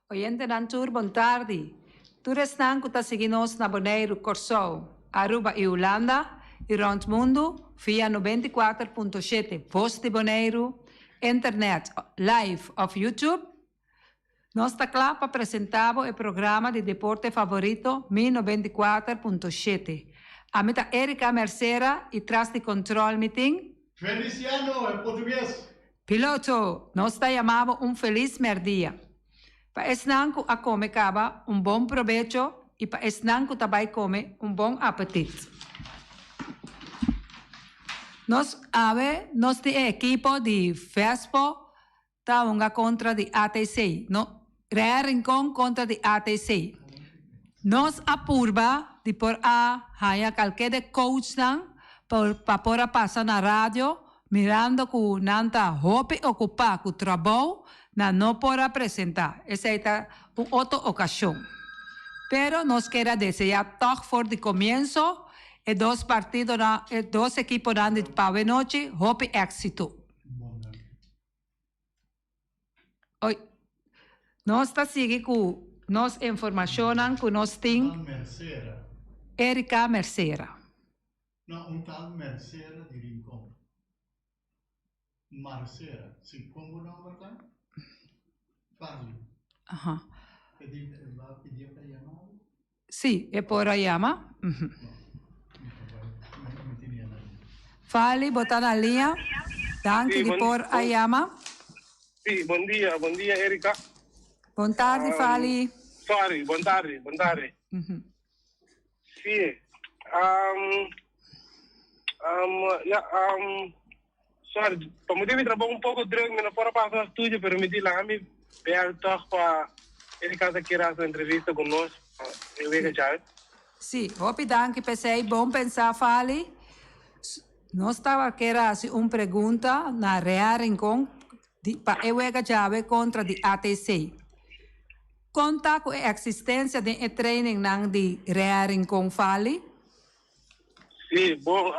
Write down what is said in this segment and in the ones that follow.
Oyentenan tur bon tardi. Tur esnan ku ta sigui nos na Boneiru, Kòrsou, Aruba i Hulanda i rònt mundu via 94.7 Vos di Boneiru, internet, live òf YouTube, nos ta kla pa presentá bo e programa di deporte favorito Mi 94.7. Ami ta Erica Mercera i tras di kòntròl mi tin. Feliciano, e portugues. Piloto, nos ta yama bo un felis mèrdia. Pa esnan ku a kome kaba, un bon probecho i pa esnan ku ta bai kome, un bon apetit. Nos awe nos tin e ekipo di Vespo ta hunga kontra di ATC. No, Real Rincon kontra di ATC. Nos a purba di por a haña kalke de coachnan pa por a pasa na radio Mirando ku nan ta hopi okupá ku trabou, nan no por a presentá. Esei ta un otro okashon. Pero nos kier a deseá tòg for di komienso e dos partidonan, e dos ekiponan di pawe nochi hopi éksito. Oi, nos ta sigui ku nos informashonnan ku nos tin. Erika Mercera. No, un tal Mercera di Rincon. Marcera, si, kon bo nomber ta? Farley. Aha. E di, e ba pidié pa yama bo? Si, e por a yama. No, mi ta bai, mi tene na liña. Farley, bo ta na liña? Danki Sí, di bon, por a bon, yama. sí, bon dia, bon dia Erika. Bon tardi, Farley. Sorry, bon tardi, bon tardi. Sí. Um, um, ja, um, sorry, pa motivo di trabou un poco druk, mi no por a pasa na studio, pero mi di laga mi bel toch pa Erika ta kier haci un entrevista cu nos e wega djawe. Sí, hopi danki p'esei, bon pensá Fali. Nos tawa kier haci un pregunta na Rea Rincon di pa e wega djawe contra di ATC. Kon ta ku e eksistensia den e trainingnan di Rea Rincon Fali? Sí, bon,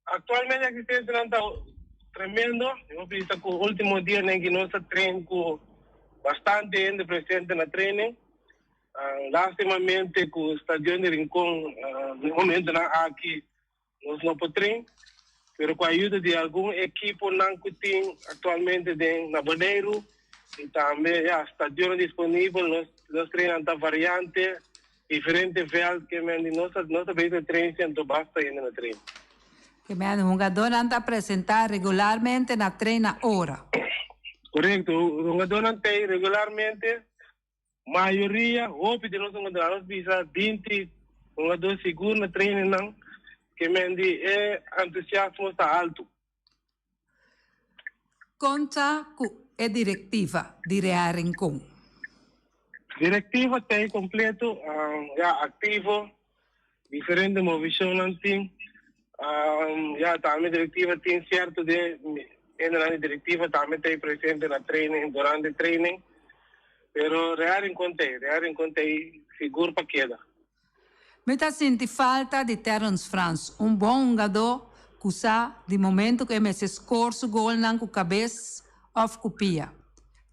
aktualmente eksistensianan ta tremendo. Mi por bisa ku último dianan ki nos a train ku bastante hende presente na training. Lastimamente ku stadion di Rincon den momentonan aki Nos no por train, pero cu ayuda di algun ekiponan cu tin actualmente den na Boneiru y tambe ya stadionnan disponibel, nos nos trainnan ta variante, diferente veld ke men di nos ta nos ta bezig train si anto basta hende na train. Ke men hungadornan ta presenta regularmente na train na ora. Corecto, hungadornan ta regularmente. Mayoria, hopi di nos hungadó, nos bisa 20 hungadó sigur na trainingnan, ke men di e entusiasmo ta altu. Konta ku e direktiva di Real Rincon. Direktiva ta ei kompleto, ya aktivo, diferente movishonnan tin. Ya tambe direktiva tin sierto de hendenan di direktiva tambe ta ei presente na training, durante training. Pero Real Rincon ta ei, Real Rincon ta ei sigur pa keda. Mi ta sinti falta di Terrence Frans, un bon hungadó ku sa di momento ku e mester skor su golnan ku kabes òf ku pia.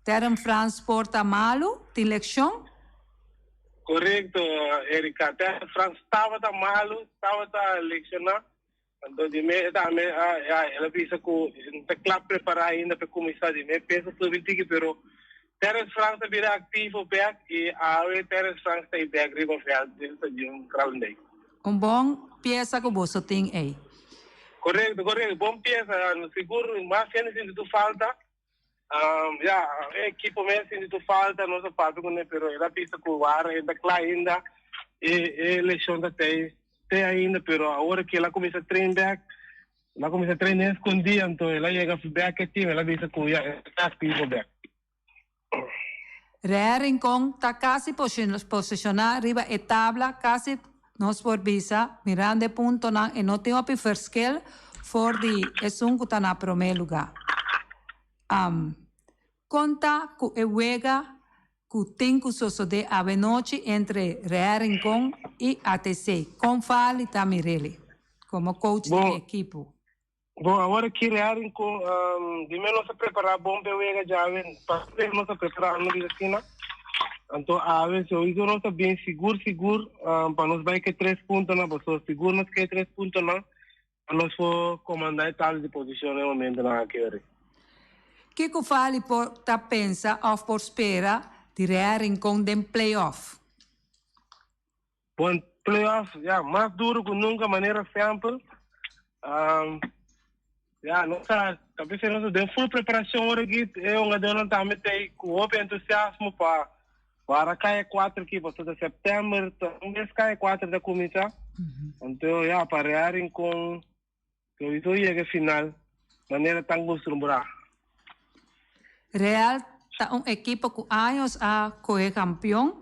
Terrence Frans por ta malu? Tin lekshon? Korekto, Erika. Terrence Frans tabata malu, tabata lekshoná. Anto di me tambe ya el a bisa ku no ta kla prepará ainda pa e kuminsá di me peso subi tiki pero Terrence Franks a bira aktivo bèk i awe Terrence Franks ta ei bèk riba vèlt den stadion Kralendijk. Un bon piesa ku boso tin ei. Korekto, korekto. Bon piesa. Sigur mas hende sinti tu falta. Ya, e ekipo mes sinti tu falta, nos a papia kuné, pero el a bisa ku wara e ta kla ainda, e e leshon ta tei te ainda, pero awor ku el a kuminsá train bèk, el a kuminsá train den skondí, anto el a yega bèk e tim, el a bisa ku ya e ta aktivo bèk. Real Rincon ta kasi posishoná riba e tabla, kasi nos por bisa, mirando e puntonan e no tin hopi verschil for di esun ku ta na promé lugá. Kon ta ku e wega ku tin ku sosodé awenochi entre Real Rincon i ATC? Kon Fali ta mir'el komo coach di e ekipo? Bon, awor aki Real Rincon, di mes nos a prepará bon p'e wega djawe, pa nos a prepará, no bisa asina. Anto awe sowieso nos ta bin sigur sigur pa nos bai ke tres puntonan pasobra sigur nos ke tres puntonan pa nos por komandá e tabla di posishon na e momentonan aki ori. Kiko Fali por ta pensa òf por spera di Real Rincon den play-off? Bon playoff ya mas duro ku nunca manera semper. Um, ya nos ta ta bisa nos den full preparacion ora aki e hungadornan tambe ta ku hopi entusiasmo pa para kaya 4 aki pasobra ta september ta un bes kaya 4 ta kuminsá. Anto ya pa Real Rincon sowieso yega final manera tan kustumbrá. Real ta un ekipo ku años a kohe kampion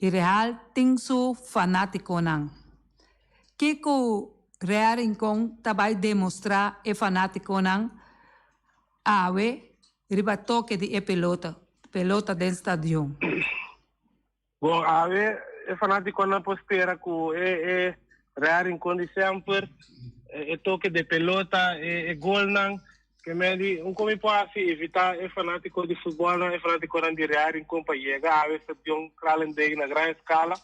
i Real tin su fanátikonan. Kiko Real Rincon ta bai demostrá e fanátikonan awe riba toke di e pelota pelota den stadion? Bon, awe e fanátikonan por spera ku e e Real Rincon di semper, e toke de pelota, e e golnan, ke medi un komi por hasi evitá e fanátiko di futbòlnan, e fanátikonan di Real Rincon pa yega awe stadion Kralendijk na gran eskala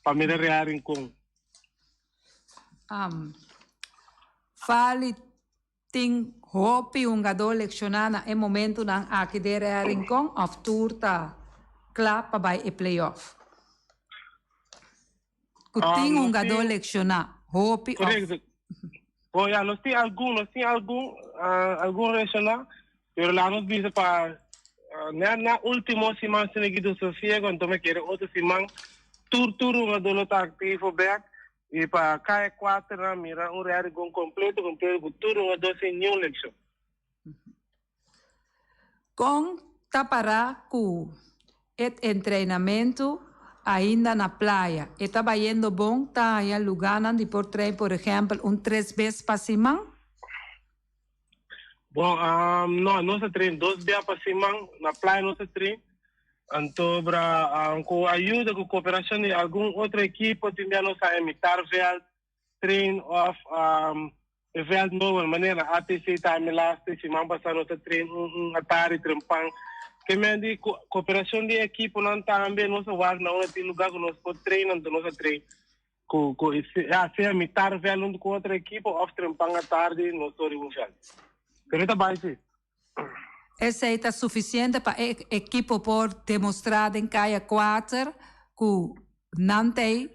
pa mira Real Rincon. Fali Tin hopi hungadó lekshoná na e momentunan aki den Real Rincon òf tur ta kla pa bai e play-off? Ku tin hungadó lekshoná, hopi òf. Korekto. Bon, ya, nos tin algun, nos tin algun, algun lekshoná, pero laga nos bisa pa nèt na último siman si no kitu sosiego, anto mi kere otro siman tur tur hungadó lo ta aktivo bèk. I pa kaya kuater nan mira un Real Rincon kompleto kompleto ku tur hungadó sin niun lekshon. Kon ta pará ku e entrenamentu ainda na playa? E ta bayendo bon? Ta haña lugánan di por train por ehèmpel un tres bes pa siman? Bon, no, nos ta train dos bia pa siman. Na playa nos ta train. Anto bra ku ayuda, ku koperashon di algun otro ekipo, tin bia nos haña mitar vèlt train òf e vèlt nobo. Manera ATC tambe laste siman pasá nos a train un atari trempan. Ke men di koperashon di ekiponan tambe nos a wak na unda tin lugá ku nos por train, anto nos a train ku ku ya sea mitar vèlt huntu ku otro ekipo òf trempan atardi nos tur riba un vèlt. Pero e ta bai si. Esei ta sufisiente pa e ekipo por demostrá den kaya kuater ku nan t'ei,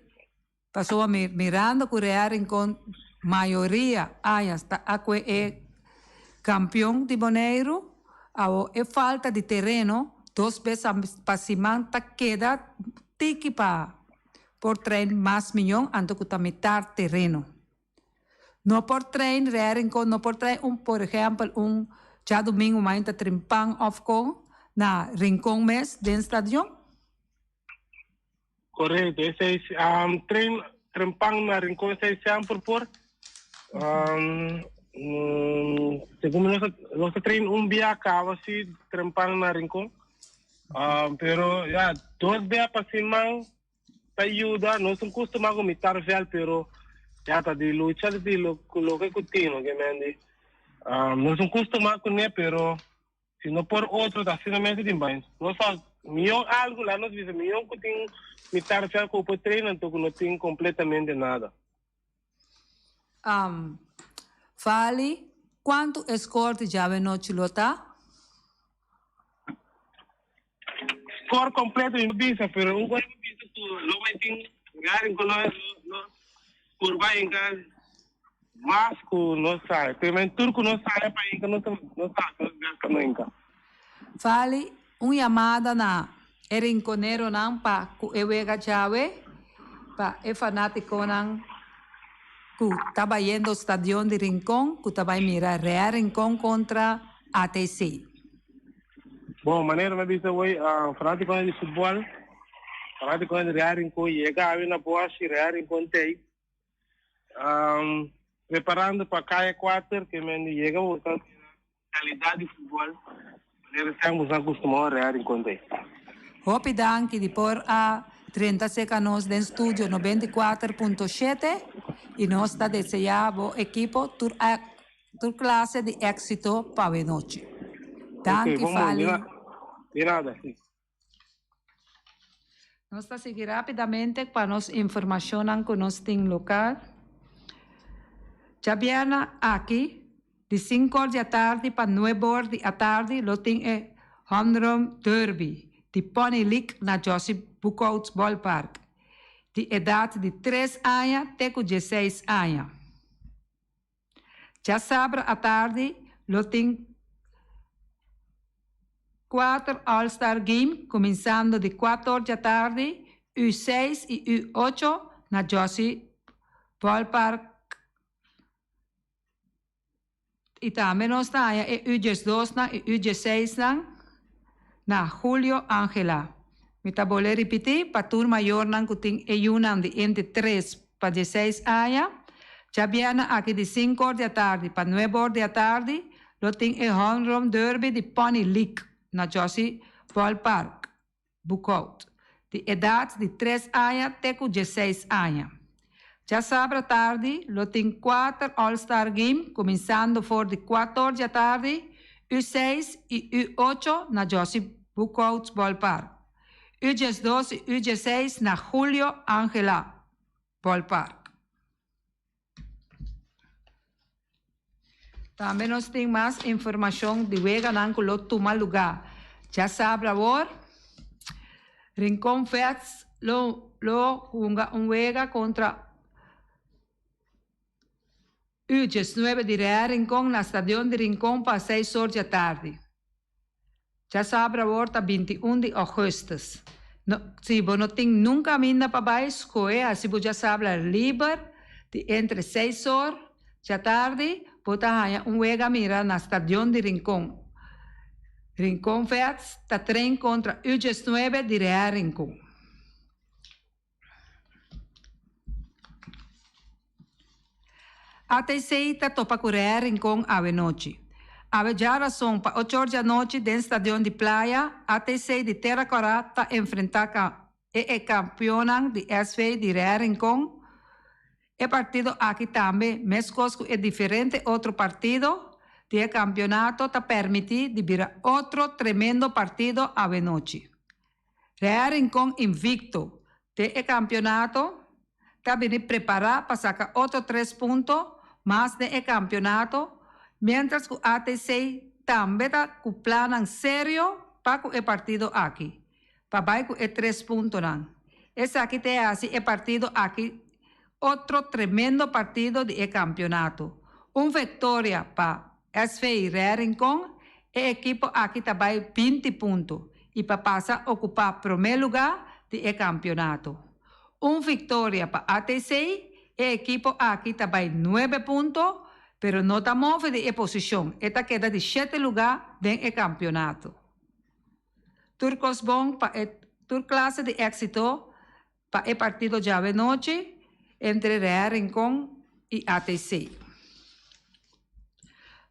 pasobra mirando ku Real Rincon mayoria añas ta akue e kampion di Boneiru, awo e falta di tereno dos bes pa siman ta keda tiki pa por train mas miyon anto ku ta mitar tereno. No por train Rerincon no por train un por ehempel un djadumingu mainta trimpan of con na Rincon mes den stadion? Correcto, esey train trempan na Rincon esey semper por. Segun mi nos a train un bia caba si trempan na Rincon. Pero ya dos bia pa siman Ta yuda, nos un custuma cu mitar vel pero ya ta di lucha di loke cu tin oke men di nos un custuma cune pero si no por otro ta asina mes tin bai nos sa miyon algo la nos bisa miyon cu tin mitar vel cu por train anto cu no tin completamente nada. Fali, cuanto e score di djawe nochi lo ta? Score completo mi no bisa, pero un cosa mi bisa cu lo bay tin Garin cu lo lo curba inca mas cu nos sabe. Pero men tur cu nos sabe pa inca nos nos sabe nos gasta no inca. Fali, un yamada na e rinconeronan pa cu e wega djawe pa e fanaticonan cu ta bayendo stadion di Rincon cu ta bay mira Real Rincon contra ATC. Bon, manera mi a bisa hoy, fanaticonan di futbol, fanaticonan di Real Rincon yega awe na Boashi, Real Rincon tey, preparando pa Kaya Kuater, ke men di yega boso calidad di futbol, manera semper boso a custumao Real Rincon tey. Hopi danki di por a drenta cerca nos den studio 94.7 y nos ta desea bo equipo tur Tur clase di exito pa awe nochi. Ok, Danki bon bon, Fali. di nada, si. Nos ta sigui rápidamente pa nos informashonnan ku nos tin lokal. Djabièrnè aki, di sinkor di atardi pa nuebor di atardi lo tin e Home Run Derby di Pony League na Jossy Boekhoudt Ballpark, di edat di tres aña te ku dieseis aña. Djasabra atardi lo tin kuater All Star Game kuminsando di kuator djatardi, U seis i U ocho na Jossy Ballpark i tambe nos ta haña e U diesdosnan i U dieseisnan na Julio Angela. Mi ta bolbe ripití pa tur mayornan ku tin e yunan di entre tres pa dieseis aña, djabièrnè aki di sinkor di atardi pa nuebor di atardi lo tin e Home Run Derby di Pony League na Jossy Ballpark, Boekhoudt, di edat di tres aña te ku dieseis aña. Djasabra tardi lo tin kuater All Star Game kuminsando for di kuator di atardi, U seis i U ocho na Jossy Boekhoudt Ballpark, U diesdos i U dieseis na Julio Angela Ballpark. Tambe nos tin mas informashon di weganan ku lo tuma lugá djasabra awor. Rincon Vets lo lo hunga un wega kontra U diesnuebe di Real Rincon na Stadion di Rincon pa seis or djatardi. Djasabra awor ta 21 di ougùstùs. No, si bo no tin nun kaminda pa bai, skohe hasi bo djasabra liber di entre seis or djatardi, bo ta haña un wega mira na Stadion di Rincon. Rincon Vets ta train kontra U 19 di Real Rincon. ATC ta topa ku Real Rincon awe nochi. Awe djarason pa ochor djanochi den Stadion di Playa, ATC di Tera Kòrá ta enfrentá e e kampionnan di SV di Real Rincon. E partido aki tambe, meskos ku e diferente otro partido di e kampionato, ta permití di bira otro tremendo partido awe nochi. Real Rincon invicto den e campeonato ta bini prepara pa saca otro tres punto mas den e campeonato, mientras cu ATC tambe ta cu plannan serio pa cu e partido aki, pa bay cu e tres puntonan. Esaki ta e haci e partido aki otro tremendo partido di e campeonato. Un victoria pa SV Real Rincon, e ekipo aki ta bai 20 punto i pa pasa okupá promé lugá di e kampionato. Un viktoria pa ATC, e ekipo aki ta bai nuebe punto, pero no ta move di e posishon, e ta keda di shete lugá den e kampionato. Tur kos bon pa e tur klase di éksito pa e partido djawe nochi entre Real Rincon i ATC.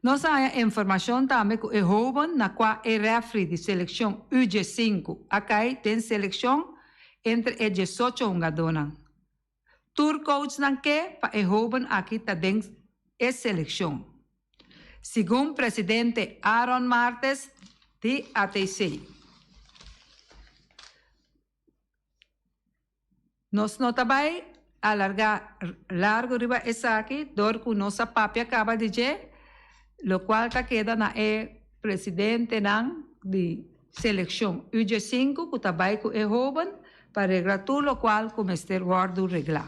Nos a haña informashon tambe ku e hóben na kua e rèfri di selekshon U diesinku a kai den selekshon entre e diesocho hungadónan. Tur coachnan ke pa e hóben aki ta den e selekshon, segun presidente Aaron Martes di ATC. Nos no ta bai alargá largu riba esaki dor ku nos a papia kaba di dje, lokual ta keda na e presidentenan di selekshon U diesinku ku ta bai ku e hóben pa regla tur lokual ku mester wòrdu reglá.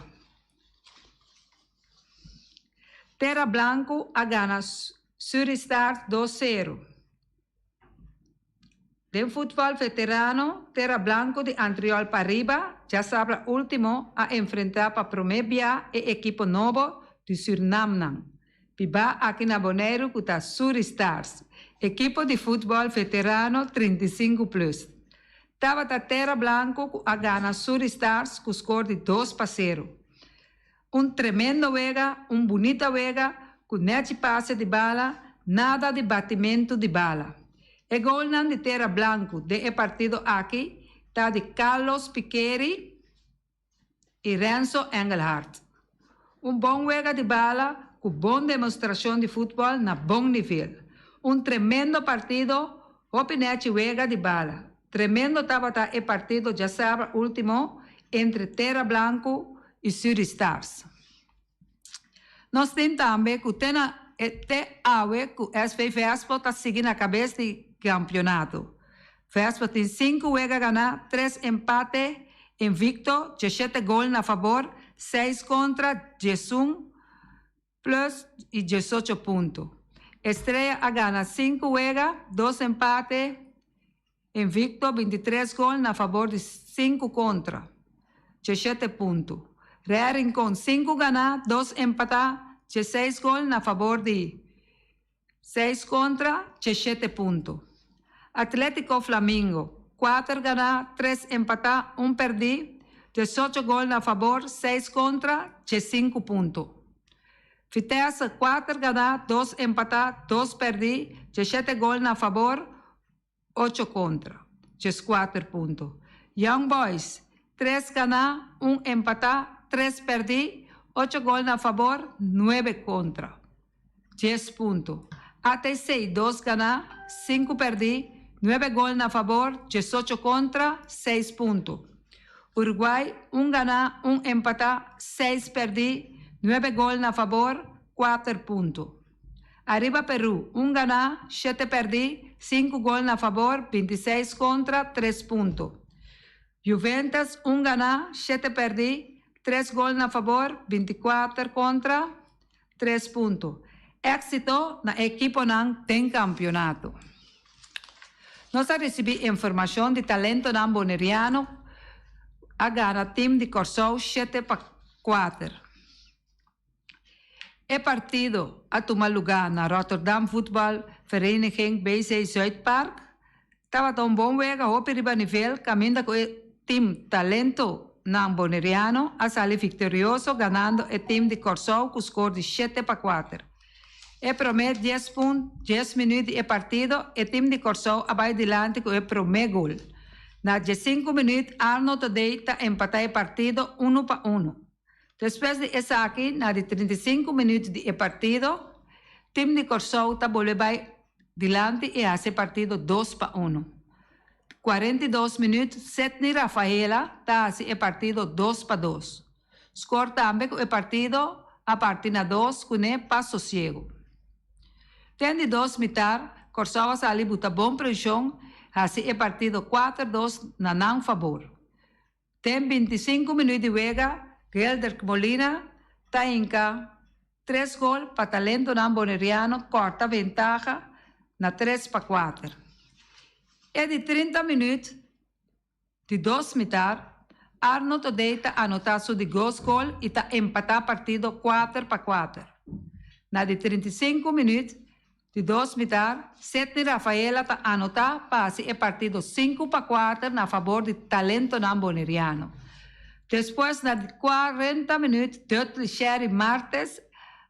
Terra Blanku a gana Suristars dos sero. Den futbòl veterano, Terra Blanco di Antriol Pariba djasabra último a enfrentá pa promé bia e ekipo nobo di Sürnamnan, bibá aki na Boneiru ku ta Suri Stars, ekipo di futbòl veterano 35 plùs. Tabata Terra Blanco ku a gana Suri Stars ku skor di dos pa sero. Un tremendo wega, un bunita wega ku nèchi pase di bala, nada di batimentu di bala. E golnan di Tera Blanku den e partido aki ta di Carlos Piqueri i Renzo Engelhardt. Un bon wega di bala ku bon demostrashon di futbòl na bon nivel. Un tremendo partido, hopi nèchi wega di bala. Tremendo tabata e partido djasabra ultimo entre Terra Blanco y Suri Stars. Nos tin tambe cu te na te awe cu SV Vespo ta sigui na cabes di campeonato. Vespo tin sinku wega gana, tres empate, invicto, djeshete gol na fabor, seis contra, djesun plus y djesocho punto. Estrella a gana sinku wega, dos empate, Invicto, 23 gol na fabor di 5 contra, 17 punto. Real Rincon 5 gana, 2 empata, 16 gol na fabor di 6 contra, 17 punto. Atletico Flamingo 4 gana, 3 empata, 1 perdi, 18 gol na fabor, 6 contra, 15 punto. Vitesse 4 gana, 2 empata, 2 perdi, 17 gol na fabor, 8 kontra, 14 punto. Young Boys, 3 ganá, 1 empatá, 3 pèrdí, 8 gol na fabor, 9 kontra, 10 punto. ATC, 2 ganá, 5 pèrdí, 9 gol na fabor, 18 kontra, 6 punto. Uruguay, 1 ganá, 1 empatá, 6 pèrdí, 9 gol na fabor, 4 punto. Ariba Peru, un ganá, shete pèrdí, sinku gol na fabor, 26 kontra, 3 punto. Juventus, un ganá, shete pèrdí, 3 gol na fabor, 24 kontra, 3 punto. Éksito na e ekiponan den kampionato. Nos a risibí informashon di talentonan boneriano a gana tim di Kòrsou shete pa kuater. E partido a tuma lugá na Rotterdam Voetbal Vereniging BC Zuidpark. Tabata un bon wega hopi riba nivel kaminda ku e tim Talento nan Boneriano a sali viktorioso ganando e tim di Kòrsou ku skor di shete pa kuater. E promé dies punt dies minüt di e partido e tim di Kòrsou a bai dilanti ku e promé gol. Na diesinku minüt Arno Todey ta empatá e partido unu pa unu. Despues di esaki, na di 35 minuut di e partido, tim di Kòrsou ta bolbe bai dilanti i hasi e partido 2-1. 42 minuut, Sidney Rafaela ta hasi e partido 2-2. Skor tambe ku e partido a parti na dos kuné pa sosiego. Den di dos mitar, Kòrsou a sali buta bon preshon hasi e partido 4-2 na nan fabor. Den 25 minuut di wega, Gelderk Molina ta hinka tres gol pa talentonan boneriano kòrta ventaha na 3-4. E di 30 minuut di dos mitar, Arno Todey ta anotá su di dos gol i ta empatá partido 4-4. Na di 35 minuut di dos mitar, Sidney Rafaela ta anotá pa hasi e partido 5-4 na fabor di talentonan boneriano. Despues na di 40 minuut, Dudley Sherry Martes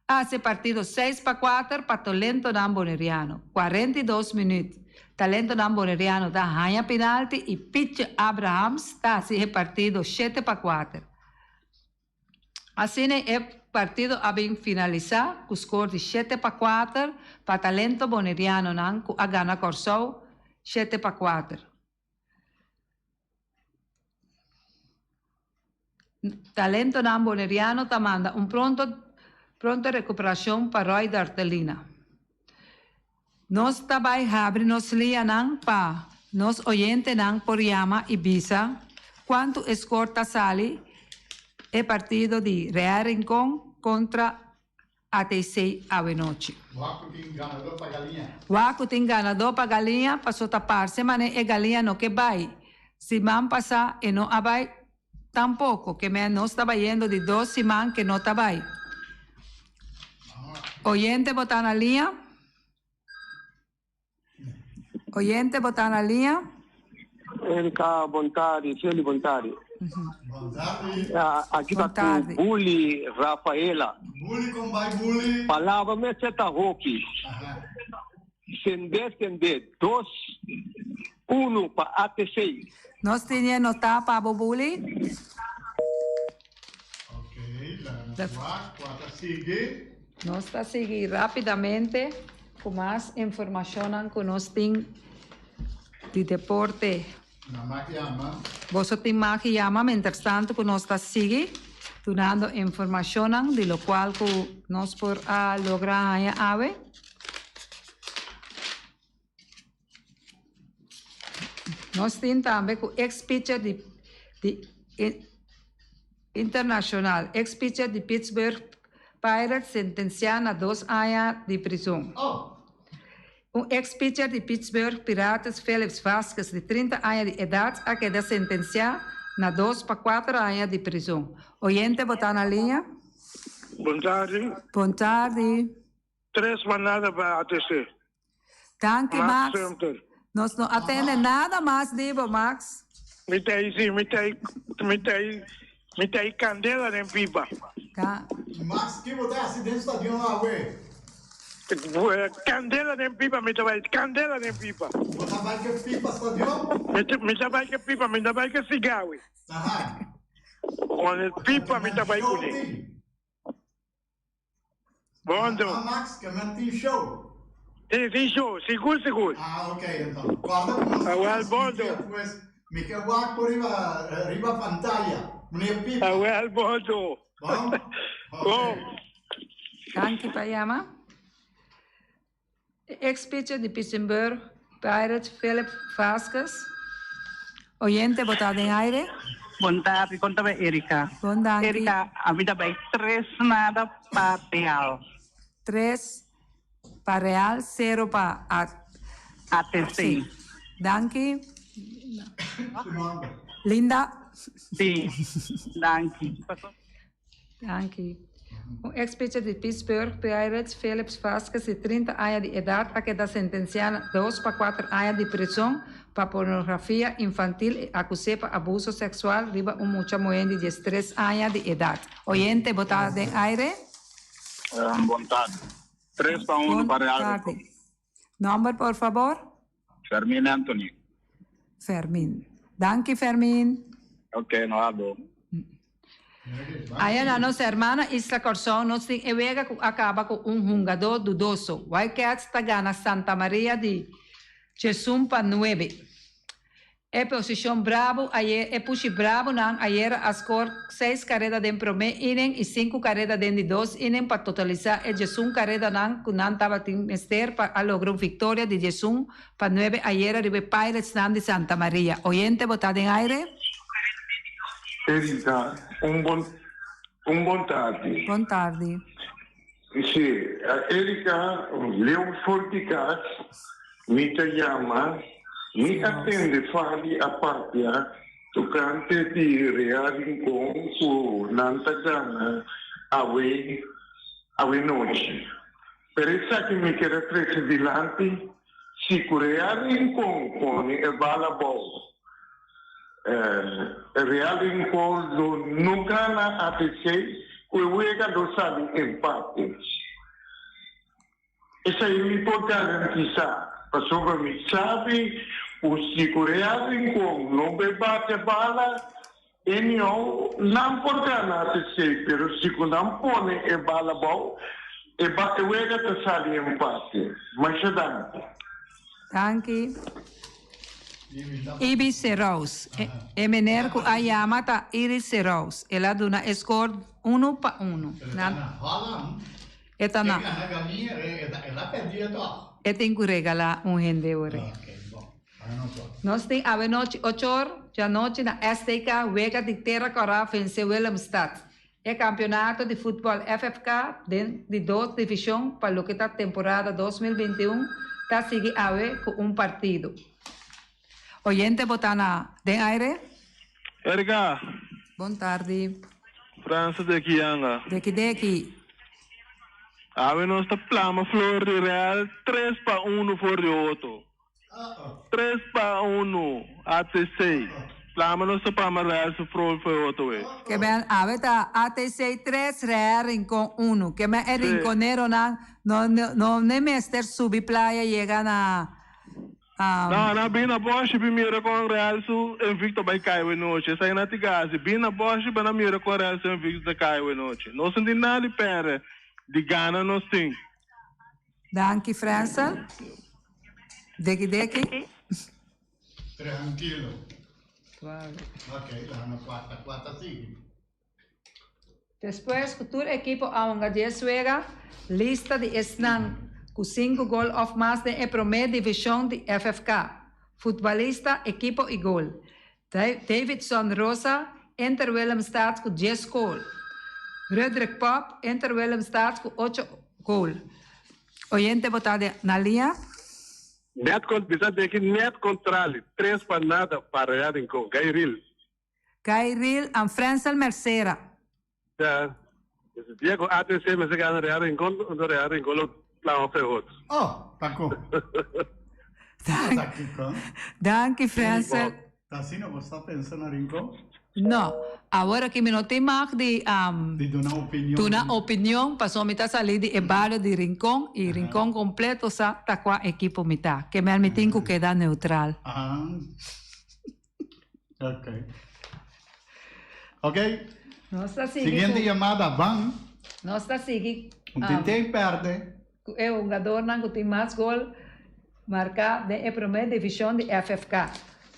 a hasi e partido 6-4 pa talentonan boneriano. 42 minuut, talentonan boneriano ta haña penalti i Pietje Abrahams ta hasi e partido 7-4. Asina e partido a bin finalisá ku skor di 7-4 pa talento bonerianonan ku a gana Kòrsou 7-4. Talentonan boneriano ta manda un pronto pronto rekuperashon pa Roy Dartelina. Nos ta bai habri nos lianan pa nos oyentenan por yama i bisa kuantu e skor ta sali e partido di Real Rincon kontra ATC awenochi. Wak ku tin ganadó pa galiña. Wak ku tin ganadó pa galiña paso ta parse manera e galiña no ke bai. Siman pasá e no a bai tampoko, ke men nos ta bayendo di dos siman ke no ta bai. Oyente bo ta na liña? Oyente bo ta na liña? Erika, bon tardi. Shirley, bon tardi. Bon tardi. Aki Bon ta ku tardi. Bully Rafaela. Bully kon bai Bully? Palabra mester ta hopi. Sende, sende, 2-1 pa ATC. Nos tin notá pa bo Bully. Ok, laga nos wak, kua ta sigui? Nos ta sigui rápidamente ku mas informashonnan ku nos tin di deporte. Boso tin mag yama mientrastanto ku nos ta sigui dunando informashonnan di lokual ku nos por a logra haña awe. Nos tin tambe ku ex pitcher di di internashonal, ex pitcher di Pittsburgh Pirates sentensiá na dos aña di prizon. Un ex pitcher di Pittsburgh Pirates Phillips Vasquez di 30 aña di edat a keda sentensiá na dos pa kuater aña di prizon. Oyente bo ta na liña? Bon tardi. Bon tardi. Tres manada pa ATC. Danki Max. Nos no a tende nada mas di bo Max. Mi ta ei si, mi ta ei, mi ta ei, mi ta ei candela den pipa. Ta. Max, ki bo ta hasi den stadion awe? Candela den pipa mi ta bai, candela den pipa. Bo ta bai ke pipa stadion? Mi ta bai ke pipa, mi ta bai ke sigawe. Aha. Con pipa mi ta bai kuné. Bon do. Ah Max, ke men tin show. Tin, tin show, sigur sigur. Ah ok enton. Corda ku nos ta Awel bon do. Pues mi ke wak por riba riba pantaya. Meneer Pipa. Awel bon do. Bon? Bon. Danki pa yama. E ex pitcher di Pittsburgh Pirates Philip Vasquez. Oyente bo ta den aire. Bon tardi, kon ta bai Erika? Bon danki. Erika, ami ta bai tres nada pa Real. Tres pa Real, sero pa ATC. Danki. Linda. Si, danki. Danki. Un ex pitcher di Pittsburgh Pirates, Phillips Vasquez, di 30 aña di edat, a keda sentensiá na dos pa kuater aña di prison pa pornografia infantil i akus'é pa abuso seksual riba un mucha muhé di diestres aña di edat. Oyente, bo ta den aire? Bon tardi. Tres pa uno pa Real Rincon. Nomber por fabor? Fermin Anthony. Fermin. Danki Fermin. Ok, no abo. Aya na nos hermana Isla Kòrsou nos tin e wega ku a kaba ku un hungadó dudoso. Wild Cats ta gana Santa Maria di djesun pa nuebe. E posishon brabu ayer E pushi brabunan ayera a skor seis kareda den promé inning i sinku kareda den di dos inning pa totalisá e djesun karedanan ku nan tabatin mester pa a logra un viktoria di djesun pa nuebe ayera riba e Piratesnan di Santa Maria. Oyente bo ta den aire? Erika, un bon un bon tardi. Bon tardi. Si, Erika, leu for di kas mi ta yama, mi a tende Fabi a papia tokante di Real Rincon ku nan ta gana awe awe nochi. Pero esaki mi ker a trese dilanti, si ku Real Rincon pone e bala abou, Real Rincon lo no gana ATC ku e wega lo sali empate. Esei mi por garantisa pasobra mi sabi ku si ku Real Rincon no bay bate bala anyhow nan por gana ATC pero si ku nan pone e bala abou e wega ta sali empate. Masha danki. Danki. Ibi Serous. E meneer ku a yama ta Iris Serous. El a duna e skor unu pa unu. E ta na. E tin ku regalá un hende ora. Nos tin awenochi ocho or djanochi na STK wega di Tera Kòrá vense Willemstad. E kampionato di futbòl FFK den di dos divishon pa loke ta temporada 2021 ta sigui awe ku un partido. Oyente bo ta na den aire? Erika. Bon tardi. Francis de Kianga. Deki deki. Awe nos ta plama flor di Real tres pa uno for di otro. Tres pa uno ATC. Plama nos ta plama Real su flor for di otro we. Ke men awe ta ATC tres Real Rincon uno. Ke men e Rinconeronan no no ne mester subi playa yega na No, nan bin na Boshi bin mira kon Real su Invicto bai kai we nochi. Esaki nan tin gasi. Bin na Boshi pa nan mira kon Real su Invicto ta kai we nochi. Nos no tin nada di perde. Di gana nos tin. Danki Frensel. Deki deki. Trankilo. Ok, laga nos wak ta kua ta sigui. Despues ku tur ekipo a hunga dies wega, lista di esnan ku sinku gol òf mas den e promé divishon di FFK, futbalista, ekipo i gol. Davidson Rosa, Inter Willemstad ku dies gol. Rudrick Pop, Inter Willemstad ku ocho gol. Oyente bo ta na liña? Net kon, bisa deki net kontrali, tres pa nada pa Real Rincon. Gairil. Gairil and Frensel Mercera. Ja, dia ku ATC mester gana Real Rincon, enton Real Rincon lo plama fe hot. Oh, ta kon. Ta kiko? Danki Frensel. Ta asina bo sta pensa na Rincon? No, awor aki mi no tin mag di Di duna opinion. duna opinion pasobra mi ta sali di e bario di Rincon y Rincon completo sa ta cua ekipo mi ta. Kemer mi tin cu keda neutral. Ah. Ok. Ok. Nos ta sigui Siguiente cu llamada, van. Nos ta sigui Un tin tin perde. cu e hungadornan cu tin mas gol marca den e prome division di FFK.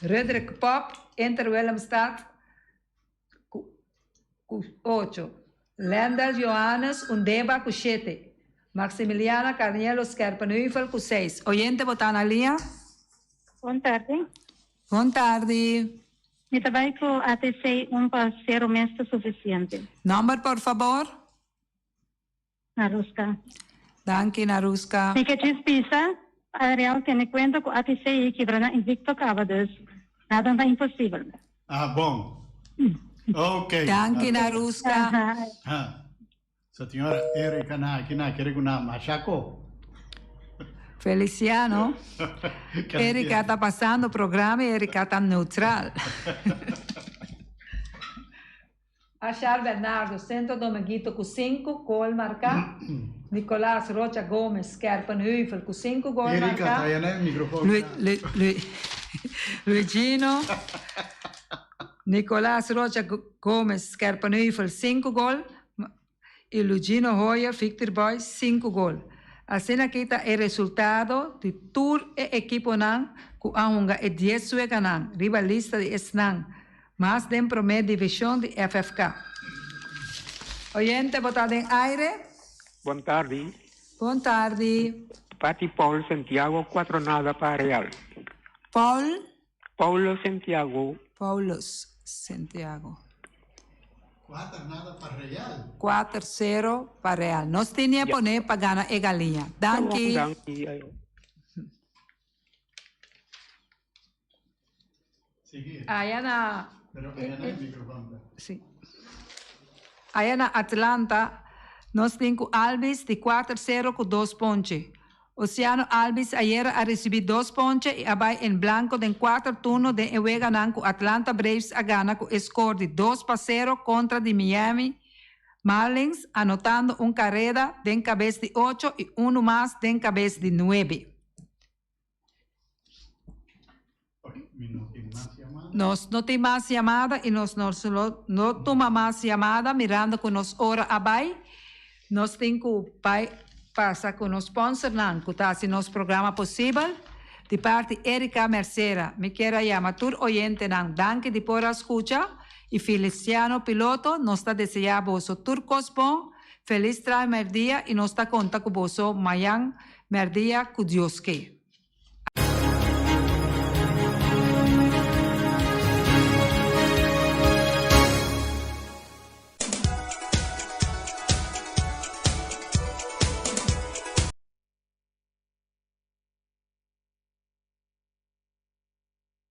Rudrick Pop, Inter Willemstad cu cu ocho. Lendel Johannes Undeba cu shete. Maximiliana Carnielo Scherpenheuvel cu seis. Oyente bo ta na liña? Bon tardi. Bon tardi. Mi ta bai cu ATC un pa cero mes ta suficiente. Nomber por fabor? Naruska. Danki Naruska. Mi ke djis bisa pa Real tene cuenta cu ATC y kibra nan invicto caba dus nada no ta imposibel. Ah bon. Ok. Danki Naruska. Ha. Señora Erika na aki na kere ku na masha ko. Feliciano, Erika ta pasando programa y Erika ta neutral. Ashar Bernardo, Centro Dominguito ku sinku gol marká, Nicolas Rocha Gomez, Scherpenheuvel ku sinku gol Erika, marká, ta yena e microfoon. Luigino, Nicolas Rocha Gomez, Scherpenheuvel, sinku gol y Lugino Hoyer, Victory Boys, sinku gol. Asina aki ta e resultado di tur e ekiponan ku a hunga e dies weganan riba lista di esnan mas den promé divishon di FFK. Oyente bo ta den aire? Bon tardi. Bon tardi. Pati Paul Santiago cuatro nada pa Real. Paul? Paulo Santiago. Paulus Santiago. Cuater nada pa Real. Cuater cero pa Real. Nos tenia pone pa gana e galiña. Danki. Danki. Sigui. Aya na. Pero aya na e microfoon ta. Si. Aya na Atlanta nos tin cu Albies di cuater cero cu dos ponche. Oceano Albies ayera a ricibi dos ponche y a bay en blanco den cuater turno den e weganan cu Atlanta Braves a gana cu e score di dos pa cero contra di Miami Marlins anotando un careda den cabes di ocho y uno mas den cabes di nuebe. Nos no tin mas yamada y nos no lo tuma mas yamada mirando cu nos ora a bay. Nos tin cu bay pasa cu nos sponsornan cu ta haci nos programa posibel. Di parti Erica Mercera mi kier a yama tur oyentenan danki di por a scucha y Feliciano Piloto nos ta desea boso tur cos bon, feliz trae merdia y nos ta conta cu boso mayan merdia cu Dios ke.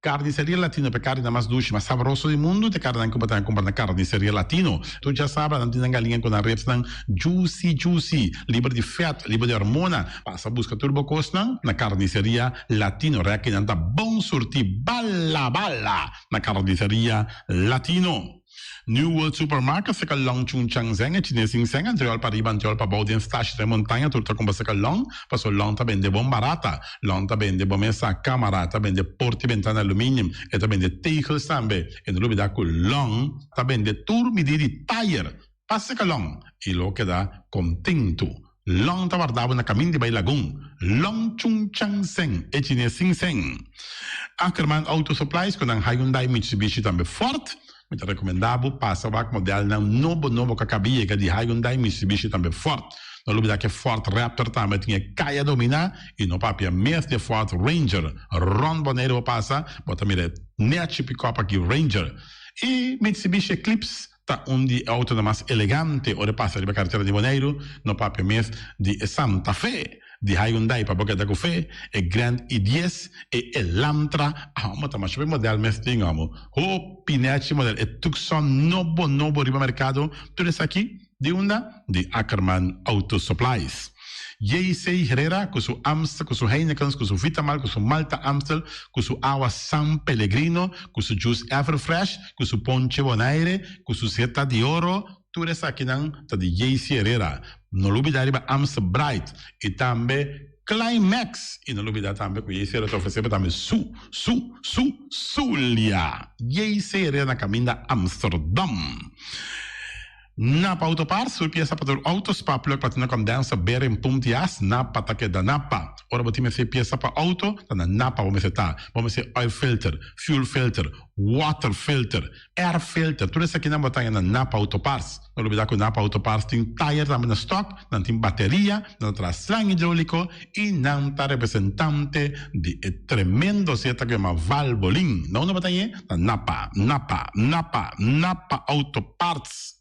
Carniceria Latino pa e carninan mas dushi, mas sabroso di mundu ta e carninan cu bo ta cumpra na Carniceria Latino. Tur djasabra nan tin nan galiña cu nan ribsnan juicy juicy, liber di vet, liber di hormona. Pasa busca tur bo cosnan na Carniceria Latino. Rekinan ta bon surti bala bala na Carniceria Latino. New World Supermarket seka long Chung Chang Zeng e chines sin seng antriol pa riba antriol pa bou den stashi den montaña tur ta kumpra seka long paso long ta bende bon barata long ta bende bo mesa kamara ta bende porti bentana aluminium e ta bende tegels tambe e no lubida ku long ta bende tur midi di tayer pa seka long i lo keda kontentu. Long ta warda bo na kamin di bai Lagun. Long Chung Chang Seng, e chines sin seng. Ackerman Auto Supplies ku nan Hyundai, Mitsubishi tambe Ford. Mi ta rekomendá bo pasa wak modelnan nobo nobo ku a kaba yega di Hyundai, Mitsubishi tambe Ford. No lubidá ku e Ford Raptor tambe tin e kaya dominá i no papia mes di e Ford Ranger. Rònt Boneiru bo pasa, bo ta mira e nèchi pikòp aki Ranger. I Mitsubishi Eclipse ta un di e outonan mas elegante ora e pasa riba karetera di Boneiru, no papia mes di e Santa Fe di Hyundai pa bo keda ku fe, e Grand i dies, e Elantra, amo ta masha hopi model mes tin amo, hopi nechi model, e Tucson nobo nobo riba merkado, tur esaki di unda? Di Ackerman Auto Supplies. JC Herrera ku su Amstel, ku su Heinekens, ku su Vitamal, ku su Malta Amstel, ku su awa San Pellegrino, ku su juice Everfresh, ku su ponche Bonaire, ku su seta di oro, tur esakinan ta di JC Herrera. No lubida riba Amstel Bright i tambe Climax. I no lubida tambe ku JC Herrera ta ofresé bo tambe su, su, su, Zulia. JC Herrera na kaminda Amsterdam. Napa Auto Parts, tur piesa pa tur auto, spark plug, platina condenser, bearing, pump di as, Napa ta keda Napa. Ora bo tin mester piesa pa auto, ta na Napa bo mester ta. Bo mester oil filter, fuel filter, water filter, air filter, tur esakinan bo ta haña na Napa Auto Parts. No lubida ku Napa Auto Parts tin tire tambe na stock, nan tin bateria, nan ta traha slang hidrolico y nan ta representante di e tremendo zeta ku yama Valvoline. Na unda bo ta hañ'e? Na Napa, Napa, Napa, Napa Auto Parts.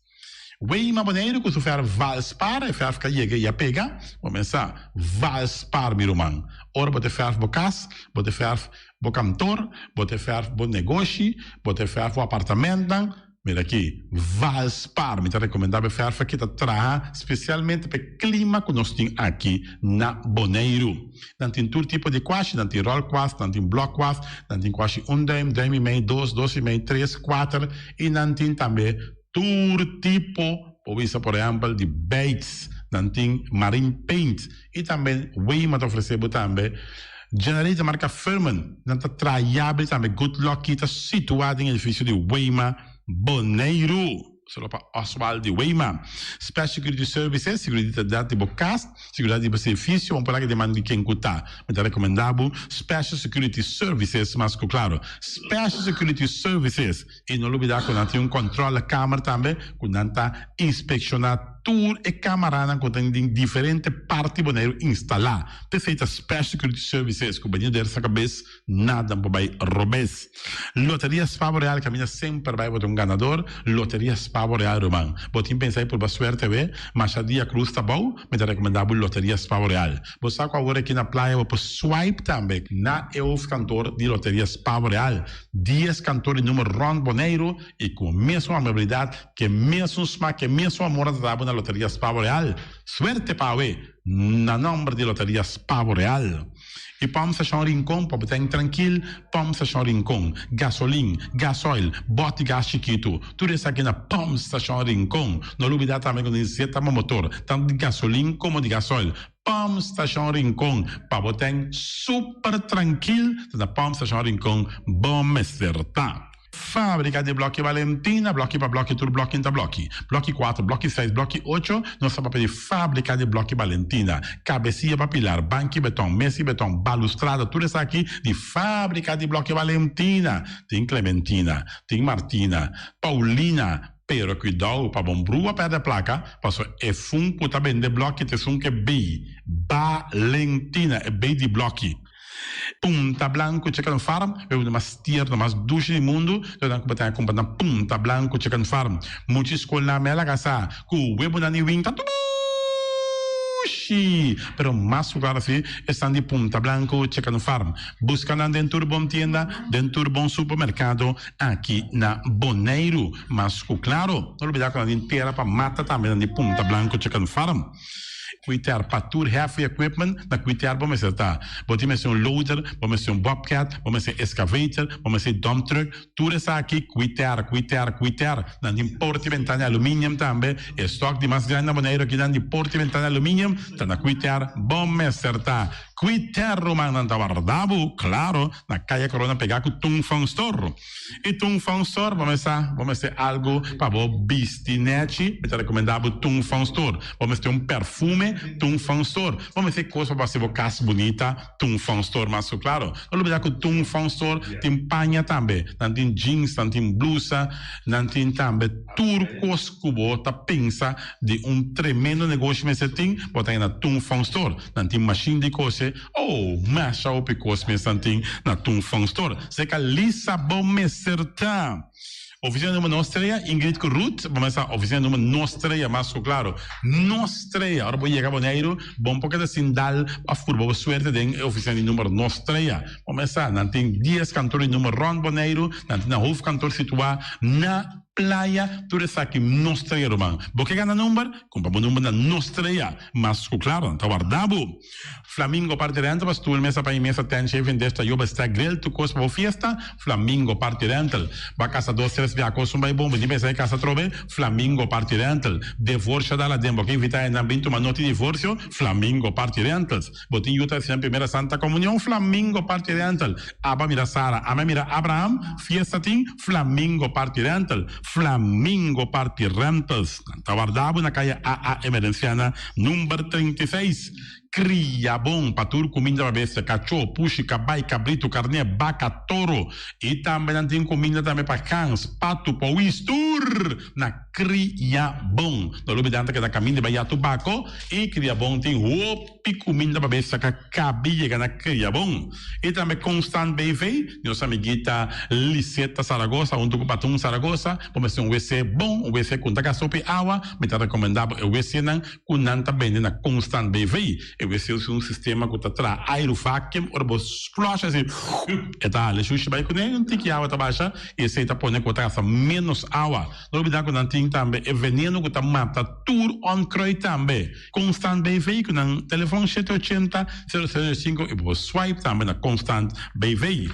Weima Boneiru ku su fèrf Valspar, e fèrf ka yega i a pega. Bo mester sa, Valspar mi ruman. Ora bo ta fèrf bo kas, bo ta fèrf bo kantor, bo ta fèrf bo negoshi, bo ta fèrf bo apartamentnan, Mira aki, Valspar, mi ta rekomendá bo e fèrf aki ta traha spesialmente pa e klima ku nos tin aki na Boneiru. Nan tin tur tipo di kuashi, nan tin ròl kuas, nan tin blòk kuas, nan tin kuashi un dùim, dùim i mei, dos, dos i mei, tres, kuater i nan tin tambe tur tipo, por bisa por ehèmpel di beits, nan tin marine paint i tambe Weima ta ofresé bo tambe Generator marka Firman, nan ta traha yabri tambe Good Lucky ta situá den edifisio di Weima, Boneiru. Solo pa Oswald di Weima. Special Security Services, seguridat di bo kas, seguridat di bo servisio, bon por laga den man di ken ku ta. Mi ta rekomendá bo Special Security Services mas ku klaro. Special Security Services. I no lubidá ku nan tin un kòntròlekamer tambe ku nan ta inspekshoná tur e kamaranan ku tin den diferente parti Boneiru instalá. P'esei ta Special Security Services ku bini der sa kabes nada por bai robes. Loteria Spa Boreal kaminda semper bai bo ta un ganador. Loteria Spa Boreal ruman. Bo tin pensa di purba suerte awe? Masha dia krus ta bou, mi ta rekomendá bo Loteria Spa Boreal. Bo sa ku awor aki na playa bo por swipe tambe na e hoofdkantoor di Loteria Spa Boreal. Dies kantoor di numer rònt Boneiru i ku mesun amabilidat, ku e mesun smak, ku e mesun amor nan ta da bo na Loteria Spa Boreal. Suerte pa awe na nòmber di Loteria Spa Boreal. I Pòmp Stashon Rincon pa bo ta trankil, Pòmp Stashon Rincon, gasolin, gasoil, bòt di gas chikitu, tur esaki na Pòmp Stashon Rincon. No lubidá tambe ku nos tin zeta pa motor, tantu di gasolin komo di gasoil. Pump Station Rincon pa bo ten super trankil ta na Pump Station Rincon bo mester ta. Fabrica di bloki Valentina, bloki pa bloki tur bloki ta bloki. Bloki cuatro, bloki seis, bloki ocho, nos ta papia di Fabrica di bloki Valentina. Cabecia pa pilar, banki beton, mesi beton, balustrada tur esaki di Fabrica di bloki Valentina. Tin Clementina, tin Martina, Paulina, Pero cuidao pa bon brua perde placa, paso esun cu ta bende bloki ta esun ke bay Balentina, e bay di bloki. Punta Blanco Chicken Farm, e uno mas tierno, mas dushi di mundu, ta nan cu bo ta cumpra na Punta Blanco Chicken Farm. Muchi scolnan me a laga sa cu webonan di winta dushi, pero mas cu claro si esnan di Punta Blanco Chicken Farm. Busca nan den tur bon tienda, den tur bon supermercado. Aki na Boneiru. Mas ku klaro, no lubidá ku nan tin tera pa mata tambe nan di Punta Blanco Chicken Farm. Kuiter pa tur heavy equipment na kuiter bo mester ta. Bo tin mester un loader, bo mester un bobcat, bo mester excavator, bo mester dump truck, tur esaki kuiter, kuiter, kuiter. Nan tin porta i bentana di aluminium tambe. E stock di mas grandi na Boneiru aki nan di porta i bentana di aluminium ta na kuiter bo mester ta. Kuiter ruman nan ta warda bo, klaro, na Kaya Corona pegá ku Tung Fong Store. I Tung Fong Store bo mester bo mester algu pa bo bisti nèchi, mi ta rekomendá bo Tung Fong Store. Bo mester un perfume, Tung Fong Store. Bo mester kos pa bo hasi bo kas bunita, Tung Fong Store mas ku klaro. No lubidá ku Tung Fong Store tin paña tambe. Nan tin jeans, nan tin blusa, nan tin tambe tur kos ku bo ta pensa di un tremendo negoshi mester tin, bo ta na Tung Fong Store. Nan tin mashin di kose, oh, masha hopi kos mes nan tin na Tung Fong Store. Seka Lisa bo mester ta. Oficina number nos trea, Ingrid ku Ruth, bo mester oficina number nos trea, mas ku klaro. Nos trea, ora bo yega Boneiru, bo por keda sin dal of purba bo suerte den e oficina di number nos trea. Bo mester, nan tin dies kantor di number rond Boneiru, nan tin nan hoofdkantoor situá na Playa, tur esaki nos trea ruman. Bo ke gana number? Kumpra bo number na nos trea. Mas ku klaro, nan ta warda bo. Flamingo Party Rental pa stoel, mesa pa i mesa, tent, shaving dish, tayoba, stack, grill, tur kos pa bo fiesta. Flamingo Party Rental. Bo a kasa dos, tres bia kos un bai bon, bo tin pensa e kasa atrobe? Flamingo Party Rental. Devorsio dal aden, bo ke invita hendenan bin tuma noti divorsio? Flamingo Party Rentals. Bo tin yu ta recibi nan primera Santa Comunion? Flamingo Party Rental. Aba mira Sara, ama mira Abraham, fiesta tin? Flamingo Party Rental. Flamingo Party Rentals. Nan ta warda bo na kaya AA Emerenciana number 36. Cria bon pa tur cuminda pa bestia, cacho, pushi, cabai, cabrito, carne, baca, toro. Y tambe nan tin cuminda tambe pa gans, patu, powis, tur na Cria bon. No lubida nan ta keda caminda bai ya tubaco y Cria bon tin hopi cuminda pa bestia ca cabi yega na Cria bon. Y tambe Constant BV, nos amiguita Liseta Zaragoza hunto cu Patun Zaragoza, bo mester un wc bon, un wc cu no ta gasta hopi awa, mi ta recomenda bo e wcnan cu nan ta bende na Constant BV. E wc usa un sistema cu ta traha airu vacuum, ora bo flush asi e ta hala e shushi bai cune, un tiki awa ta basha y esey ta pone cu bo ta gasta menos awa. No olbida cu nan tin tambe e veneno cu ta mata tur onkruid tambe. Constant BV cu nan telefon shete ochenta, sero sero cinco y bo por swipe tambe na Constant BV.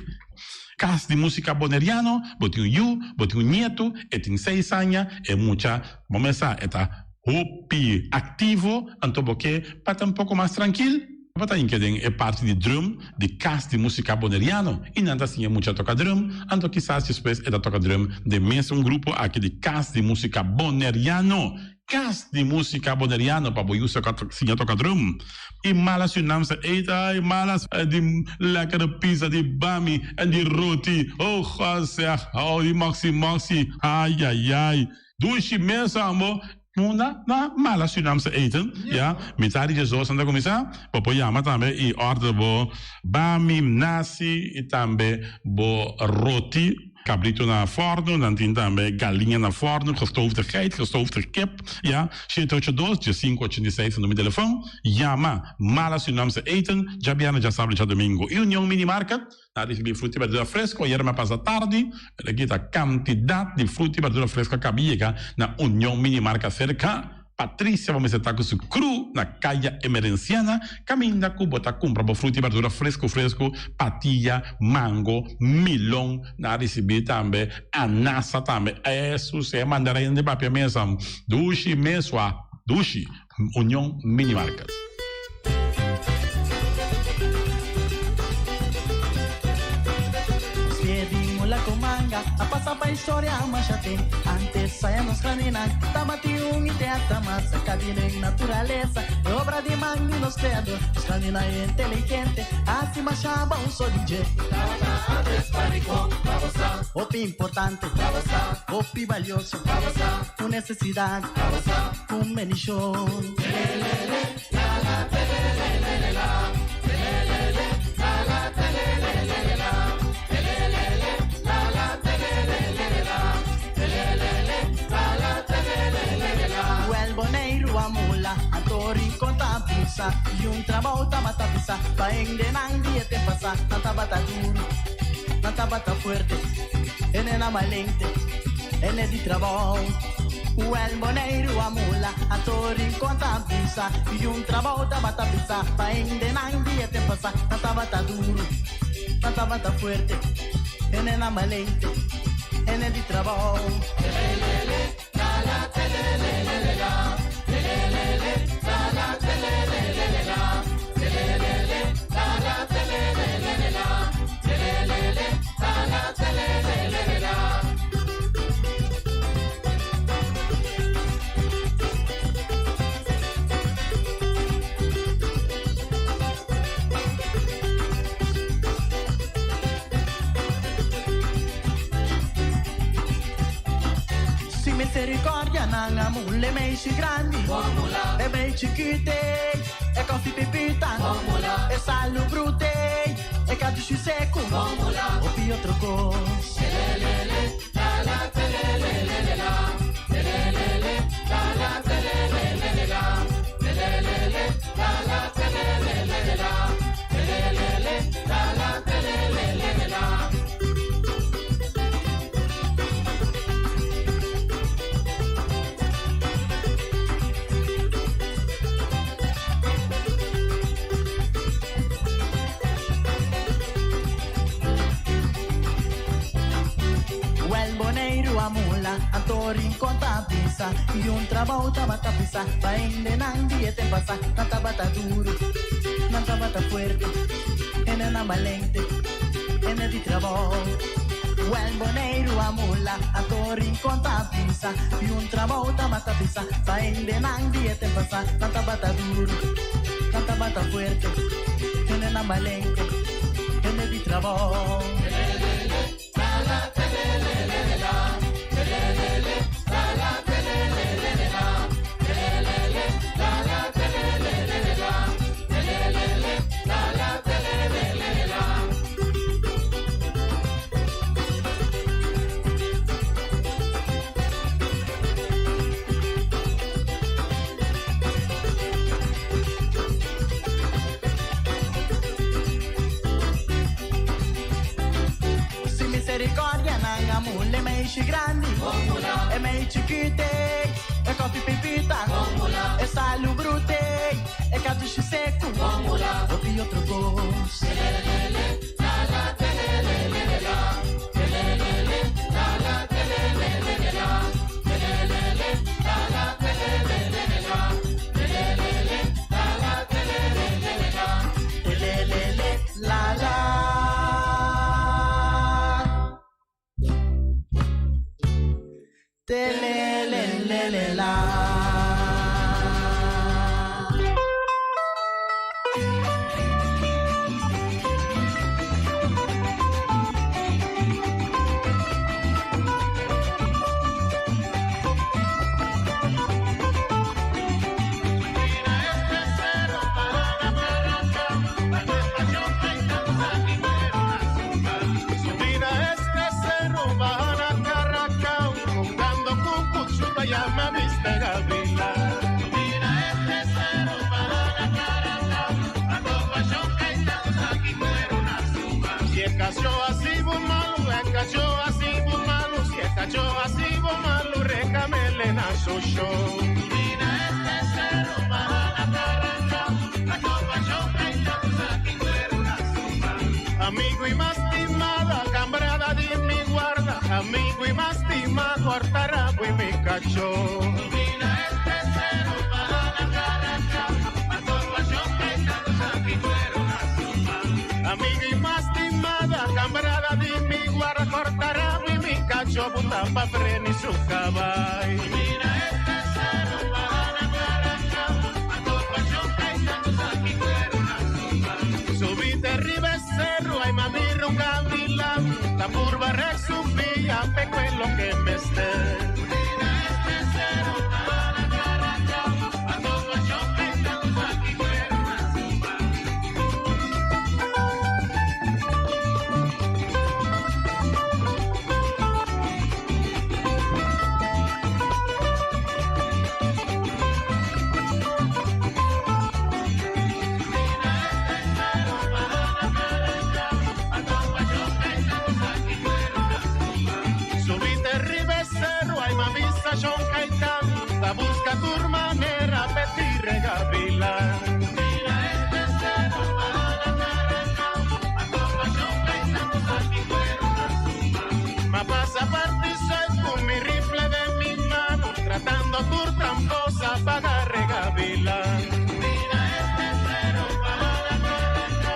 Cas di Musica Boneriano, bo tin un yu, bo tin un nieto, e tin seis aña, e mucha, bo mesa e ta hopi activo, anto bo ke pa ta un poco mas trankil, bo ta hinca den e parti di drum di Cas di Musica Boneriano y nan ta siña mucha toca drum, anto kisas despues e ta toca drum den mes un grupo aki di Cas di Musica Boneriano. Cas di Musica Boneriano pa bo yu siña toca drum. Y mala Surinaamse eten, ay mala di lekkere pizza, di bami en di roti, oh God zeg, oh di moxi moxi, ayayay. Dushi mes ambo. Munda na mala Surinaamse eten, ya. Mitad di diesdos nan ta kuminsá. Bo por yama tambe i order bo bami, nasi i tambe bo roti. Kabrito na fòrnu, nan tin tambe galiña na fòrnu, gestoofde geit, gestoofde kip, ya. Shete ocho dos, diesinku ochenta i seis ta number di telefòn. Yama Mala Surinaamse Eten, djabièrnè, djasabra i djadumingu. I Union Mini Market. Na ricibi fruta y berdura fresco ayer mi a pasa tardi, pero aki ta cantidad di fruta y berdura fresco a caba yega na Union Mini Marca cerca Patricia bo mester ta cu su crew na Caya Emerenciana caminda cu bo ta cumpra bo fruta y berdura fresco fresco, patilla, mango, milon, na ricibi tambe anasa tambe, esu si e mandarina di papia mesa dushi mesua dushi. Union Mini Market. A pasa pa historia masha tem. Antes saia nos canina, tabati un y te hasta más. Cabina en naturaleza, é obra de man de nos creador. Nos canina é inteligente, assim machaba un só DJ. Opi importante, opi valioso, un necesidad, un bendición. Wel Boneiru a mula, anto Rincon ta pisa, y un trabou tabata pisa, pa hendenan di e te pasa, nan tabata duru, nan tabata fuerte, hendenan balente, hende di trabou. Wel Boneiru a mula, anto Rincon ta pisa, y un trabou tabata pisa, pa hendenan di e te pasa, nan tabata duru, nan tabata fuerte, hendenan balente, hende di trabou. misericordia nanga mule meishi grandi. E mei chikite, e coffee pipita. E salu brute, e caduci seco. Opi otro cos. Wel Boneiru a mula, Antorin conta pisa, e um trabalho tabata pisa, pa ende nang diete pasa, na tabata duro, na tabata fuerte, ene na valente, ene di trabalho. Wel Boneiru a mula, Antorin conta pisa, e um trabalho tabata pisa, pa ende nang diete pasa, na tabata duro, na tabata fuerte, ene na valente, ene di trabalho. Sin misericordia nanga mule meishi grandi. E mei chikite, e coffee pipita. E salu brute, e catushi seco. Opi otro cos. Telelele, la la. Telelelele la. Subir a este cerro, bajar a Caracao, montando con cuchuta llama Mr. Gavila. Subir a este cerro, bajar a Caracao, a topa choca y tantos aquí fueron a suma. Si es cacho así, malo, es cacho así, malo, si es cacho así, malo, recamele na su show. Subir a este cerro, bajar a Caracao, a topa choca y tantos aquí fueron a suma. Amigo y más estimada, cambrada de mi guarda, amigo y más estimado, cortarabo y mi cacho. Mira este cero para la caraca, a topa choca y tantos aquí fueron a suma. Amigo y más estimada, cambrada de mi guarda, cortarabo y mi cacho, butapa freni su cabay. Mira este cero para la caraca, a topa choca y tantos aquí fueron a suma. Subite arriba el cerro, ay mami, un gavilán, la curva resubía, peco en lo que me esté. Subite arriba el cerro, ay mami, Sachón Caitán, la busca tu manera, petir gavilán. Mira este cerro para la caraca, a topa choca y tantos aquí fueron a suma. Ma pasa partizo con mi rifle de mi mano, tratando tu tramposa para regavilán. Mira este cerro para la caraca,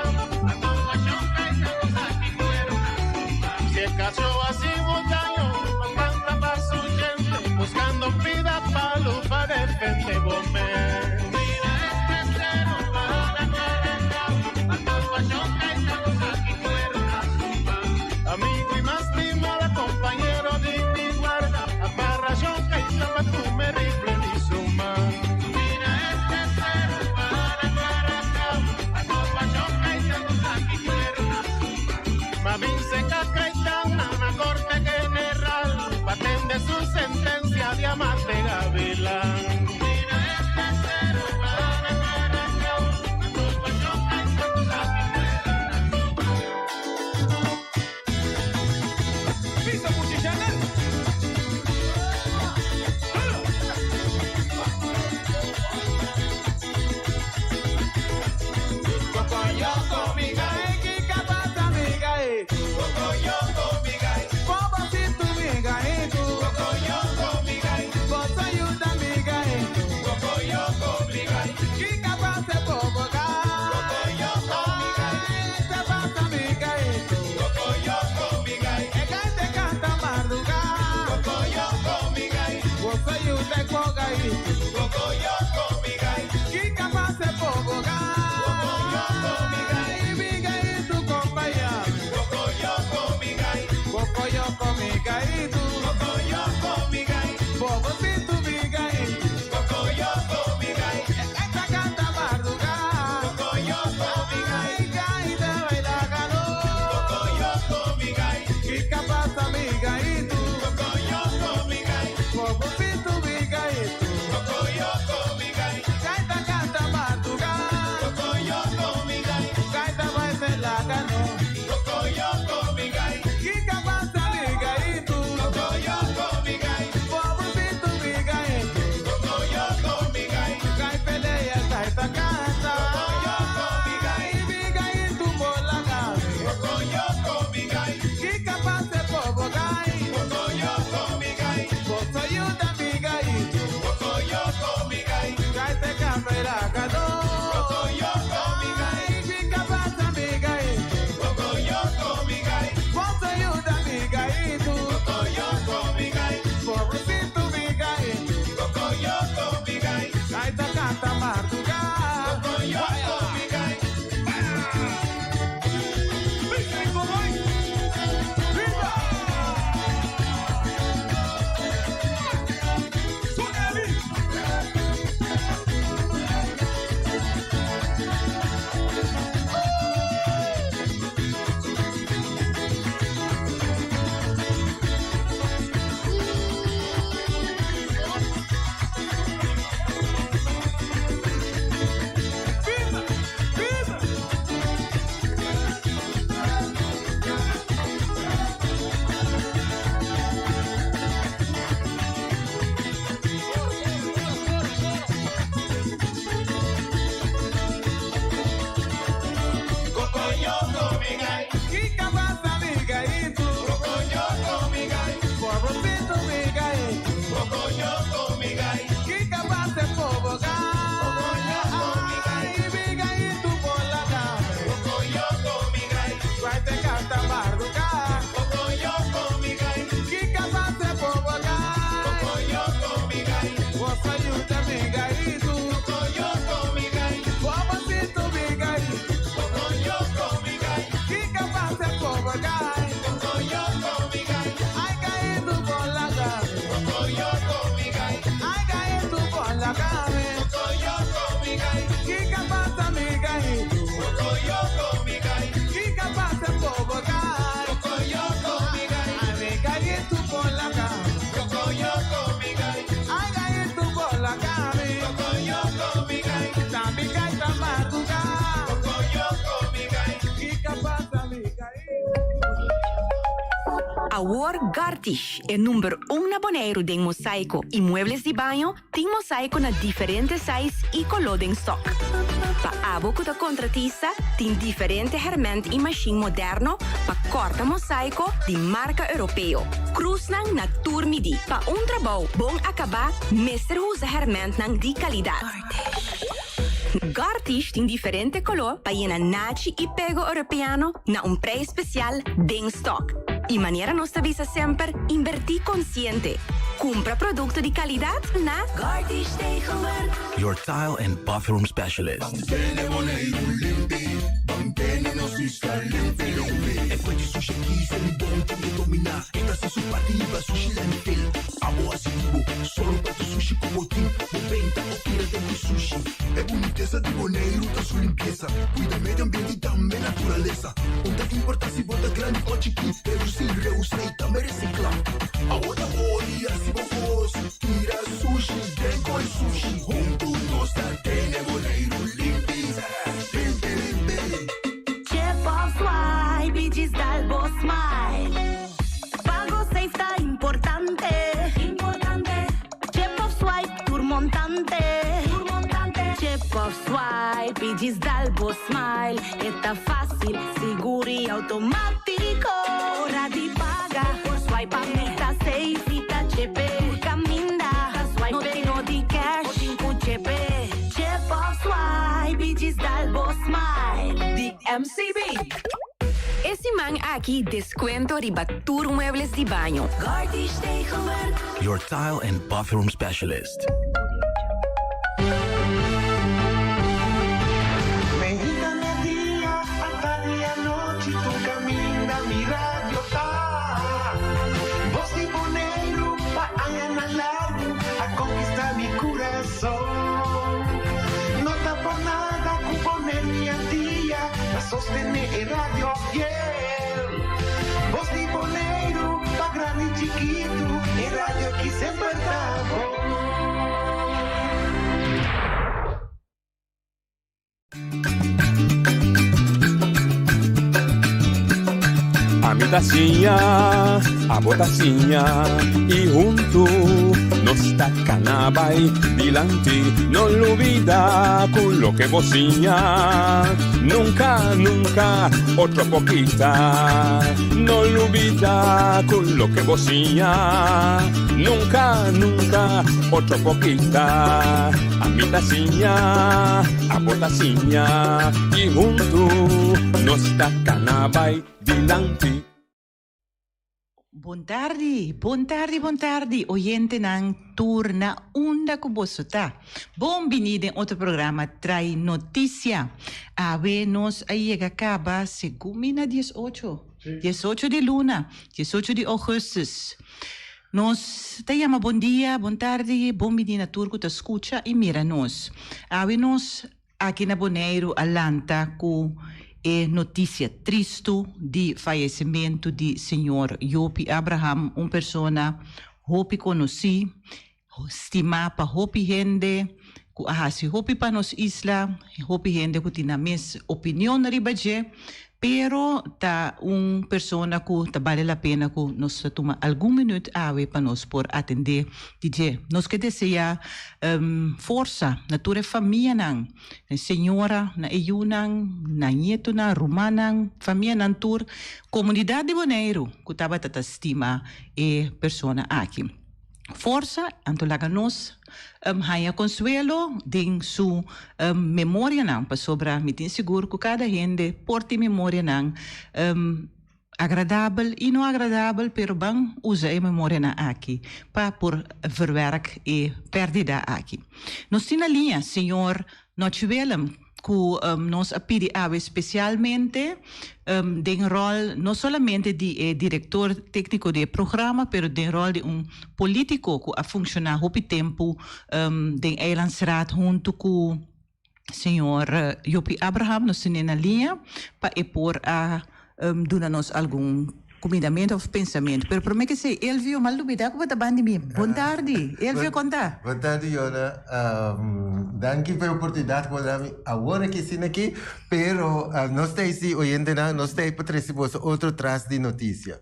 a topa choca y tantos aquí fueron a suma. Si el caso así montaño, canta pa' su gente, buscando vida palo pa' defender bombe. Mira este cerro para la caraca, a topa choca y tantos aquí fueron a suma. Amigo y más estimada, compañero de mi guarda, a parra choca y Seca Caetano na Corte General, patente su sentencia Diamante Gavilán. Mira este cero para Caracao, Pisa Muchi Chanel. Awor Gartish, e number un na Boneiru den mosaiko i muebles di baño, tin mosaiko na diferente size i koló den stock. Pa abo ku ta kontratista, tin diferente hèrmènt i mashin moderno pa kòrta mosaiko di marka europeo. Krusnan na tur midí. Pa un trabou bon akabá mester usa hèrmèntnan di kalidat. Gartish tin diferente koló pa yena nachi i pego europeano na un preis spesial den stock. I manera nos ta bisa semper, inbertí konsiente. Kumpra produkto di kalidat na Gartish Tegelwerk. Your tile and bathroom specialist. Beyesa di Boneiru ta su limpiesa, Kuida medio ambiente i tambe naturalesa. Un ta importá si bo ta grandi o chikí, Redusí, reusá i tambe resiklá. Awor ta ori hasi bo kos, Tira sushi den koi sushi. Huntu nos ta tene Boneiru limpi, limpi, limpi. Chip of swipe i djis dal bo smile. Pago safe ta importante. Importante. Chip of swipe tur montante. Tur montante. Chip of swipe i djis dal bo smile. E ta fácil, sigur i automátiko. Ora di paga, por swipe pa mi ta safe, mi ta chepe. Tur kaminda, ta swipe. No tin no di cash, bo tin ku chepe. Chip of swipe i djis dal bo smile. Di MCB. E siman aki descuento riba tur muebles di baño. Gartish Tegelwerk. Your tile and bathroom specialist. Sostené e radio fiel. Bos di Boneiru, pa grandi chikitu, e radio ki semper ta bon. Ami ta siña, abo ta siña, i huntu nos ta kana bai dilanti. No lubida ku loke bo siña, nunka, nunka otro por kita. No lubida ku loke bo siña, nunka, nunka otro por kita. Ami ta siña, abo ta siña, i huntu nos ta kana bai dilanti. Bon tardi, bon tardi, bon tardi, oyentenan tur na unda ku boso ta. Bon bini den otro programa Trae Noticia. Awe nos a yega kaba segun mi na diesocho, diesocho di luna, diesocho di augustus. Nos ta yama bon dia, bon tardi, bon bini na tur ku ta skucha i mira nos. Awe nos Aki na Boneiru a lanta ku e notisia tristu di fayesimentu di señor Jopie Abraham, un persona hopi konosí, stimá pa hopi hende, ku a hasi hopi pa nos isla, hopi hende ku tin nan mes opinion riba dje. Pero ta un persona cu ta bale la pena cu nos ta tuma algun minuut awe pa nos por atende di dje. Nos ke desea forsa na tur e famianan, na e señora, na e yunan, na nietonan, rumannan, famianan tur, comunidad di Boneiru cu tabata ta stima e persona aki. Forsa, anto laga nos haña konsuelo den su memorianan, pasobra mi tin sigur ku kada hende por tin memorianan agradabel i no agradabel, pero ban usa e memorianan aki pa por verwerk e pèrdida aki. Nos tin na liña señor Nochi Willem, ku nos a pidi awe spesialmente den ròl no solamente di e direktor tékniko di e programa, pero den ròl di un polítiko ku a funshoná hopi tempu den Eilandsraad huntu ku señor Jopie Abraham. Nos tene na liña pa e por a duna nos algun kumindamentu òf pensamentu. Pero promé k'esei, Elvio, m'a lubidá ku bo ta ban di mi. Bon tardi, Elvio, kon ta? Bon tardi, Yona. Danki pa e oportunidat ku bo da mi awor aki asina aki. Pero nos ta ei si, oyentenan, nos ta ei pa trese boso otro tras di notisia.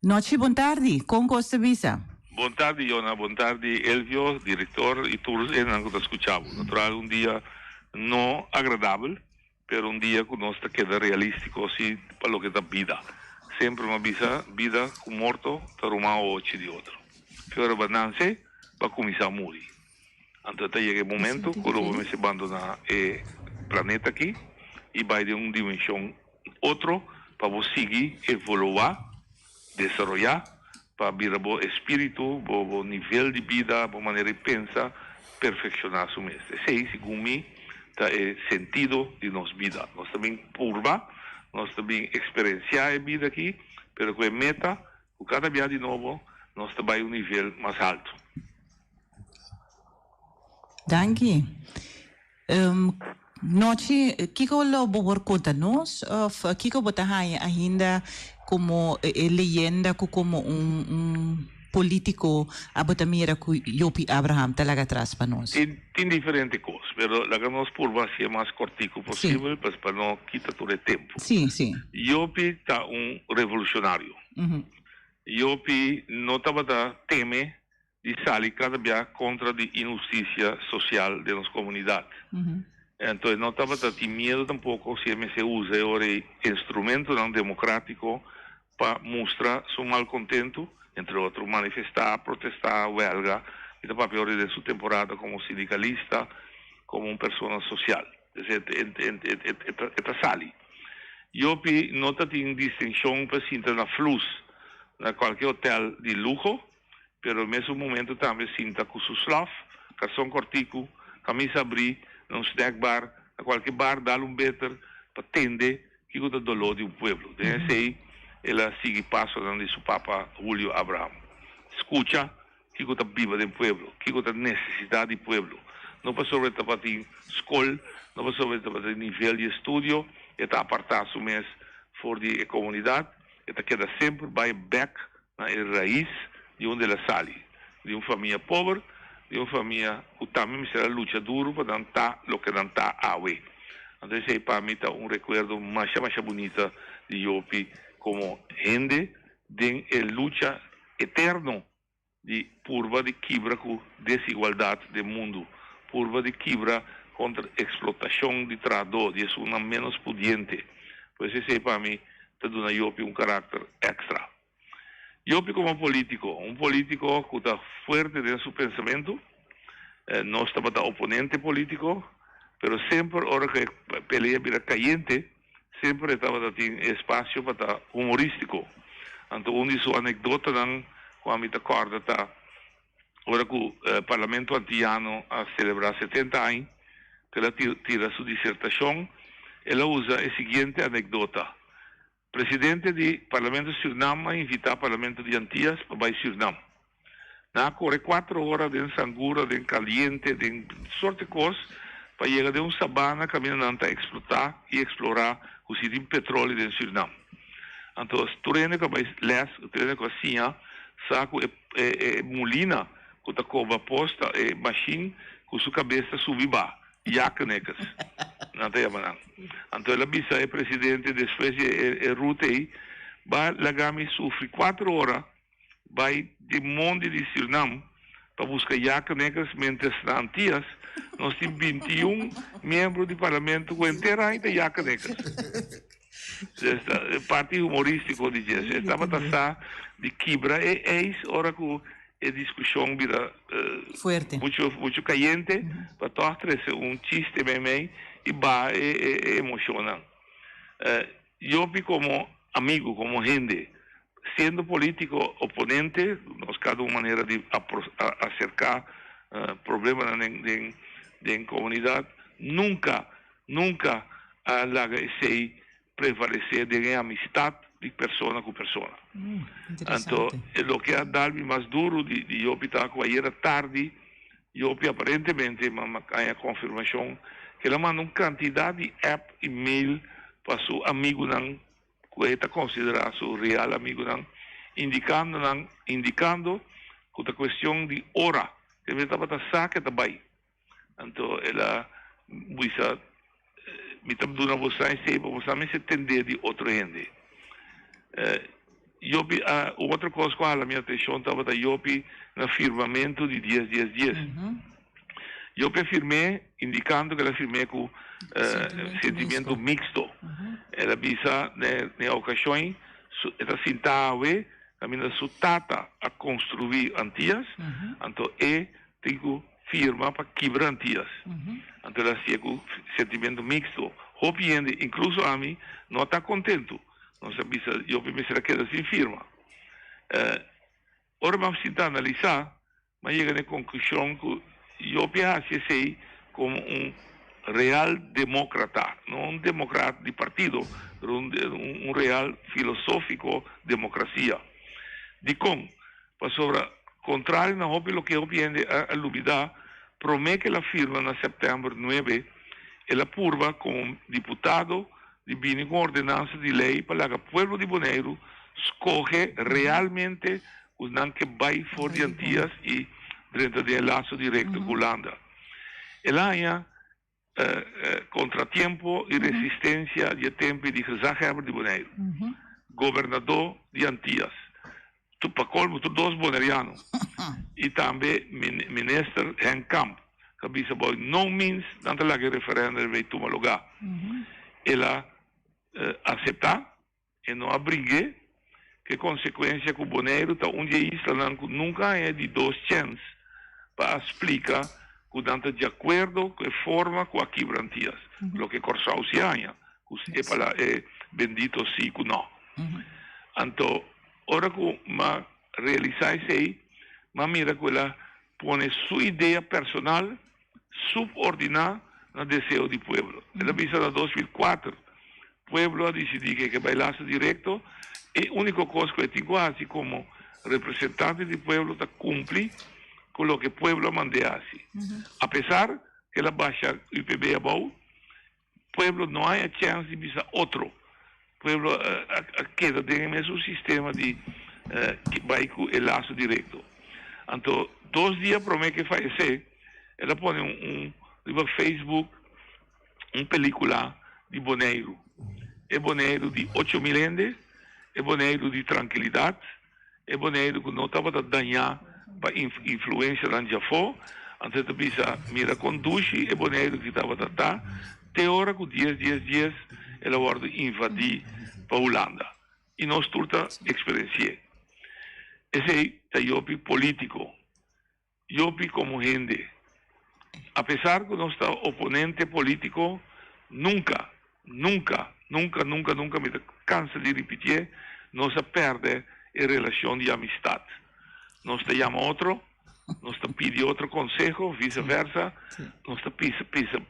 Nochi, bon tardi. Kon kos ta bisa? Bon tardi, Yona. Bon tardi, Elvio, direktor i tur esnan ku ta skucha bo. Natural un dia no agradabel. Pero un dia cu nos ta keda realistico si pa loke ta bida. Semper mi a bisa, bida cu morto ta ruma ochi di otro. Ki ora bo a nance, bo a cuminsa muri. Anto ta yega e momento cu lo bo mester bandona e planeta aki y bay den un dimension otro pa bo sigui evolua, desaroya, pa bira bo espiritu, bo nivel di bida, bo manera di pensa perfecciona su mes. Esey, segun mi, ta e sentido di nos bida. Nos ta bin purba, nos ta bin experiencia e bida aki, pero cu e meta cu cada bia di nobo nos ta bay un nivel mas halto. Danki. Nochi, kiko lo bo por konta nos òf kiko bo ta haña ainda komo e leyenda ku komo un un polítiko abo ta mira ku Jopie Abraham ta laga atras pa nos? Tin tin diferente kos, pero laga nos purba hasié mas kòrtiku posibel pas pa no kita tur e tempu. Sí, sí. Jopie ta un revolushonario. Jopie no tabata teme di sali kada bia kontra di inhustisia sosial den nos komunidat. Anto e no tabata tin miedu tampoko si e mester usa e ora ei instrumentonan demokratiko pa mustra su malkontentu, entre otro manifestá, protestá, wèlga. Mi ta papia ora ei den su temporada komo sindikalista, komo un persona sosial. Entonces e ta sali. Yopi no ta tin distinshon pa sinta na flus na kualke hotel di luho, pero mesun momento tambe sinta ku su slof, karson kòrtiku, kamisa abrí, na un snack bar, na kualke bar dal un beter pa tende kiko ta doló di un pueblo. Den esei el a sigui pasonan di su papa Julio Abraham. Skucha kiko ta biba den pueblo, kiko ta nesesidat di pueblo. No pasobra e tabatin skol, no pasobra e tabatin nivel di estudio, e ta apartá su mes for di e komunidat, e ta keda semper bai bèk na e rais di unda el a sali, di un famia pober, di un famia ku tambe mester a lucha duru pa nan ta loke nan ta awe. Anto esei pa mi ta un rekuerdo masha masha bunita di Jopi komo hende den e lucha eterno di purba di kibra ku desigualdat den mundu, purba di kibra kontra eksplotashon di trahadó, di esunnan ménos pudiente. Pues esei pa mi ta duna Jopi un karakter èkstra. Jopi komo polítiko, un polítiko ku ta fuerte den su pensamentu, nos tabata oponente polítiko, pero semper ora ku e pelea bira kayente, Semper e tabata tin e espasio pa ta humorístiko. Anto un di su anekdotanan ku ami ta kòrda ta ora ku Parlamento Antiyano a selebrá 70 añ, ku el a tira su disertashon, el a usa e siguiente anekdota, Presidente di Parlamento Sürnam a invitá Parlamento di Antias pa bai Sürnam. Nan a kore kuater ora den sangura, den kaliente, den sorte kos pa yega den un sabana kaminda nan ta eksplotá i eksplorá ku si tin petroli den Sürnam. Anto tur hende ku a bai lès, tur hende ku a siña sa ku e e mulina ku ta koba pos ta e mashin ku su kabes ta subi ba, jakenekers nan ta yama nan. Anto el a bisa e presidente despues di e ruta ei, Ba laga mi sufri kuater ora Bai di mondi di Surnam pa buska jakenekers mientras na Antias nos tin 21 miembro di parlamento ku henter aña ta jakenekers. Dus ta e parti humoristico di dje. E tabata sa di kibra e ijs ora ku e diskushon bira Fuerte. mucho mucho kayente pa tòg trese un chiste meimei i baha e e emoshonnan. Yopi komo amigu, komo hende, siendo polítiko oponente, nos kada un manera di aserká problemanan den den komunidat, nunka, nunka a laga esei prevalesé den e amistat di persona ku persona. Anto e loke a dal mi mas duru di Yopi ta ku ayera tardi Yopi aparentemente mama haña konfirmashon ku el a manda un kantidat di app i mail pa su amigunan ku e ta konsiderá su real amigunan indikando nan indikando ku ta kuestion di ora e tabata sa ku e ta bai. Anto el a bisa Mi ta duna boso esei pa boso mester tendé di otro hende. Yopi a un otro kos ku a hala mi atenshon tabata Yopi na firmamentu di dies dies dies. Yopi a firm'é indikando ku el a firm'é ku sentimentu miksto. El a bisa na e okashon e ta sinta awe kaminda su tata a konstruí Antias, anto e Tin ku firma pa kibra Antias. Anto el a hasié ku sentimentu miksto. Hopi hende, inkluso ami, no a ta kontentu. Nos a bisa, Yopi mester a keda sin firma. Ora mi a sinta analisá, mi a yega na e konklushon ku Yopi a hasi esei komo un real demókrata, no un demokrat di partido, pero un real filosófiko demokrasia. Dikon? Pasobra, kontrario na hopi loke hopi hende a lubidá, promé ku el a firma na sèptèmber nuebe. El a purba komo diputado di bini ku un ordenansa di lei pa laga pueblo di Boneiru skohe realmente ku nan ke bai for di Antias i drenta den e laso direkto ku Hulanda. El a haña kontratiempo i resistensia di e tempu di gezaghebber di Boneiru, gobernadó di Antias, pa kolmo tur dos boneriano, i tambe minister Henk Kamp ku a bisa bo no means nan ta laga e referèndum ei tuma lugá. El a aseptá. E no a bring'é, ku e konsekuensia ku Boneiru ta un di e islanan ku nunka haña di dos chèns pa a splika ku nan ta di akuerdo ku e forma ku a kibra Antias, loke Kòrsou si a haña, ku e pala e bendito si ku nò. Anto ora ku m'a realisá esei, m'a mira ku el a pone su idea personal subordiná na deseo di pueblo. El a bisa na 2004, Pueblo a disidí ku e ke bai laso direkto, e úniko kos ku e tin ku hasi komo representante di pueblo ta kumpli ku loke pueblo a mand'é hasi. Apesar ku el a basha UPB abou, pueblo no haña chèns di bisa otro. Pueblo a keda den e mesun sistema di bai ku e laso direkto. Anto dos dia promé ku e fayesé, el a pone un riba Facebook un pelikula di Boneiru. E Boneiru di 8000 hende, e Boneiru di trankilidat, e Boneiru ku no tabata dañá pa influensianan djafó. Anto e ta bisa, mira kon dushi e Boneiru ki tabata ta te ora ku dies dies dies el a wòrdu invadí pa Hulanda. I nos tur ta eksperensi'é. Esei ta yopi polítiko. Yopi komo hende. Apesar ku nos ta oponente polítiko, nunka, nunka, nunka, nunka, nunka, mi ta kansa di ripitié, nos a pèrdè e relashon di amistat. Nos ta yama otro, nos ta pidi otro konseho, vise vèrsa, nos ta pisa, pisa,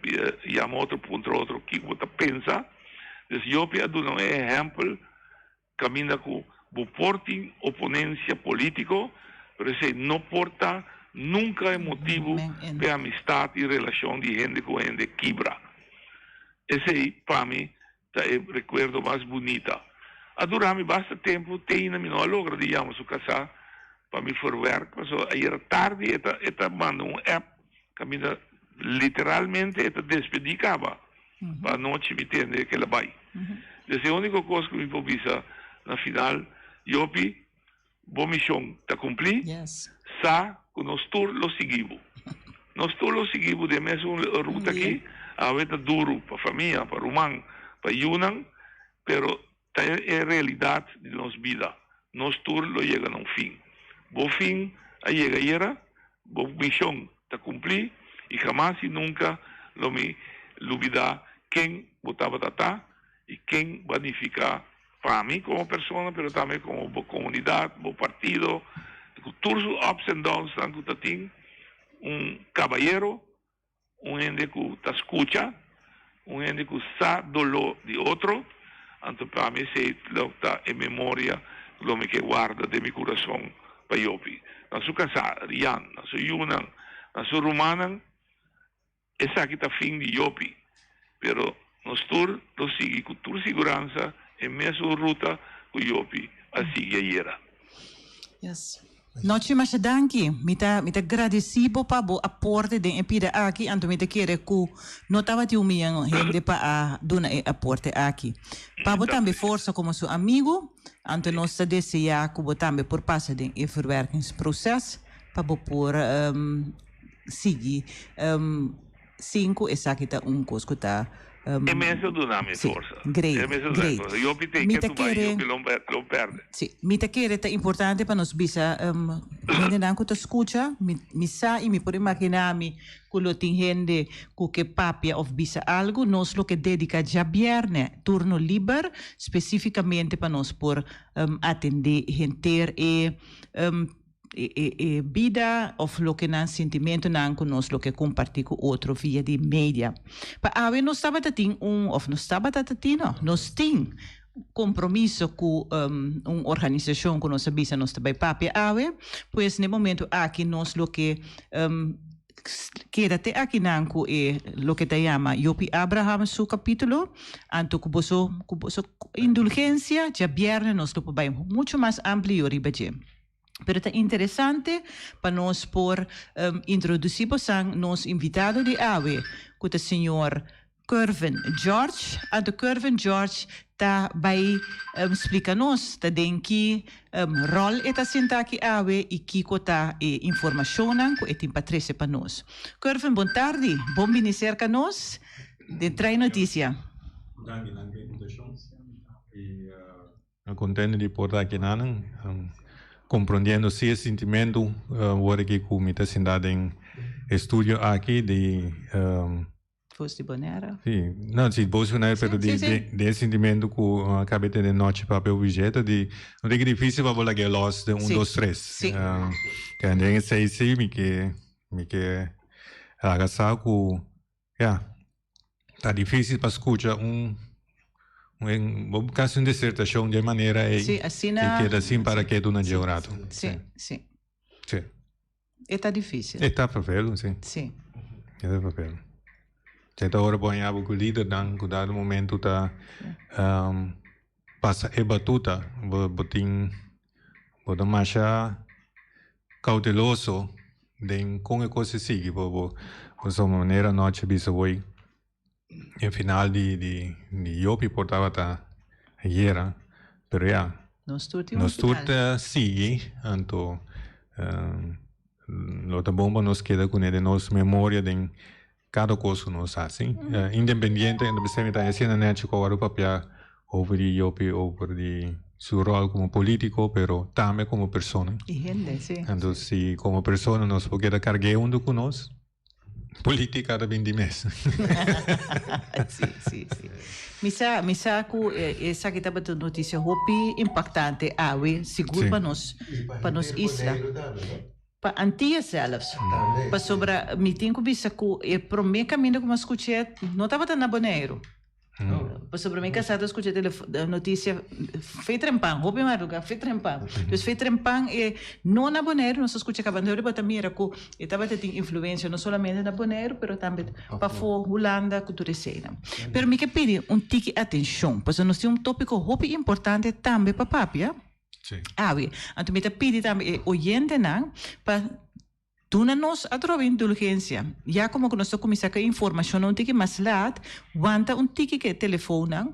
yama otro, puntra otro kiko bo ta pensa. Dus Yopi a duna un ehèmpel Caminda cu bo por tin oponencia politico, pero esey no por ta nunca e motibo p'e amistad y relacion di hende cu hende kibra. Esey, pa mi, ta e recuerdo mas bunita. A dura mi basta tempo, te ainda mi no a logra di yama su casa pa mi verwerk, pasobra ayera tardi e ta e ta manda un app caminda literalmente e ta despedi caba. Pa anochi mi tende ke la bai. Des e úniko kos ku mi por bisa na final, Jopi, bo mishon ta kumplí, sa ku nos tur lo sigui bo. Nos tur lo sigui bo den mesun ruta aki, awe ta duru pa famia, pa ruman, pa yunan, pero Ta e realidat di nos bida. Nos tur lo yega na un fin. Bo fin a yega ayera, bo mishon ta kumplí i hamas i nunka lo mi lubidá ken bo tabata ta i ken bo a nifiká pa mi komo persona pero tambe komo bo komunidat, bo partido, ku tur su ups and downsnan ku ta tin. Un kabayero Un hende ku ta skucha, un hende ku sa doló di otro, anto pa mi esei lo ta e memoria ku lo mi ke warda den mi kurason pa Jopi. Na su kasá, Rian, na su yunan, na su rumannan, esaki ta fin di Jopi, pero nos tur lo sigui ku tur siguransa e mesun ruta ku Jopi a sigui ayera. Yes. Nochi masha danki. Mi ta mi ta gradeci bo pa bo aporte den e pida aki, anto mi ta kere ku no tabatin un miyan hende pa a duna e aporte aki. Pa bo tambe forsa komo su amigu, anto nos ta desea ku bo tambe por pasa den e verwerkingsproces pa bo por sigui Sin ku esaki ta un kos ku ta. E mes a duna mi forsa. Great, E mes a duna mi great. forsa. Yo p'e Mi ke ta tu bai, kere, yo pi lo lo perde. sí, mi ta kere ta importante pa nos bisa hendenan ku ta skucha, mi mi sa i mi por imaginá mi ku lo tin hende ku ke papia òf bisa algu, nos lo ke dediká djabièrnè turno liber spesífikamente pa nos por atendé henter e e bida of loke nan sintimentonan ku nos lo ke kompartí ku otro via di media. Pa awe nos tabata tin un, of nos tabata ta tin no, nos tin kompromiso ku un organisashon ku nos a bisa nos ta bai papia awe, pues na e momento aki nos lo ke. Keda te akinan ku e loke ta yama Jopie Abraham su kapítulo, anto ku boso ku boso indulgensia djabièrnè nos lo por bai muchu mas amplio riba dje. Pero ta interesante pa nos por introdusí bosan nos invitado di awe ku ta señor Curvin George. Anto Curvin George ta bai splika nos ta den ki ròl e ta sinta aki awe i kiko ta e informashonnan ku e tin pa trese pa nos. Curvin bon tardi, bon bini serka nos den Trae Notisia. Danki, danki pa e invitashon i Contento di por ta aki nanan, comprondiendo si e sintimento wor aki cu mi ta sinta den e studio aki di. Voz di Bonaire. Si, no, si Voz di Bonaire, pero di, di, di e sintimento cu a caba tene nochi papia cu Vijay, di, no ta dificil pa bo laga e los den un, dos, tres. Den esey si mi ke, mi ke laga sa cu, ya. Ta difícil pa scucha un un casi un disertacion di e manera ey. Sí, asina. Y keda sin para ketu na dje un rato. Sí, sí. Sí. E ta difícil. E ta vervelend, sí. Sí. E ta vervelend. Cierto ora bo haña bo cu lidernan cu dado momento ta pasa e batuta, bo bo tin bo ta masha cauteloso den con e cos a sigui bo bo pasobra manera anochi a bisa hoy e final di di di Jopi por tabata ayera pero ya Nos tur tin un nos tur final. ta sigui anto lo ta bon pa nos keda cune den nos memoria den Kada kos ku nos hasi, independiente, en ta mi ta hasiendo nechi ku awor papia over di Jopi, over di su rol komo politiko, pero tambe komo persona. I hende, si. Anto si komo persona nos por keda karg'é huntu ku nos, politika ta bin di mes. Si, si, si. Mi sa, mi sa ku esaki tabata un notisia hopi impaktante awe, sigur pa nos, pa nos isla. Pa Antillas zelfs. Pasobra mi tin ku bisa ku e promé kaminda ku mi a skuch'é no tabata na Boneiru. Pasobra mi kasá ta skucha notisia fe trempan, hopi madrugá, fe trempan. Dus fe trempan e no na Boneiru nos a skucha kaba. Anto bo ta mira ku e tabata tin influensia no solamente na Boneiru pero tambe pafó Hulanda ku tur eseinan. Pero mi ke pidi un tiki atenshon pasobra nos tin un tópiko hopi importante tambe pa papia. Awe, anto mi ta pidi tambe e oyentenan pa duna nos atrobe indulgensia. Ya komo ku nos ta kuminsá ku e informashonnan un tiki mas lat, wanta un tiki ku e telefonnan,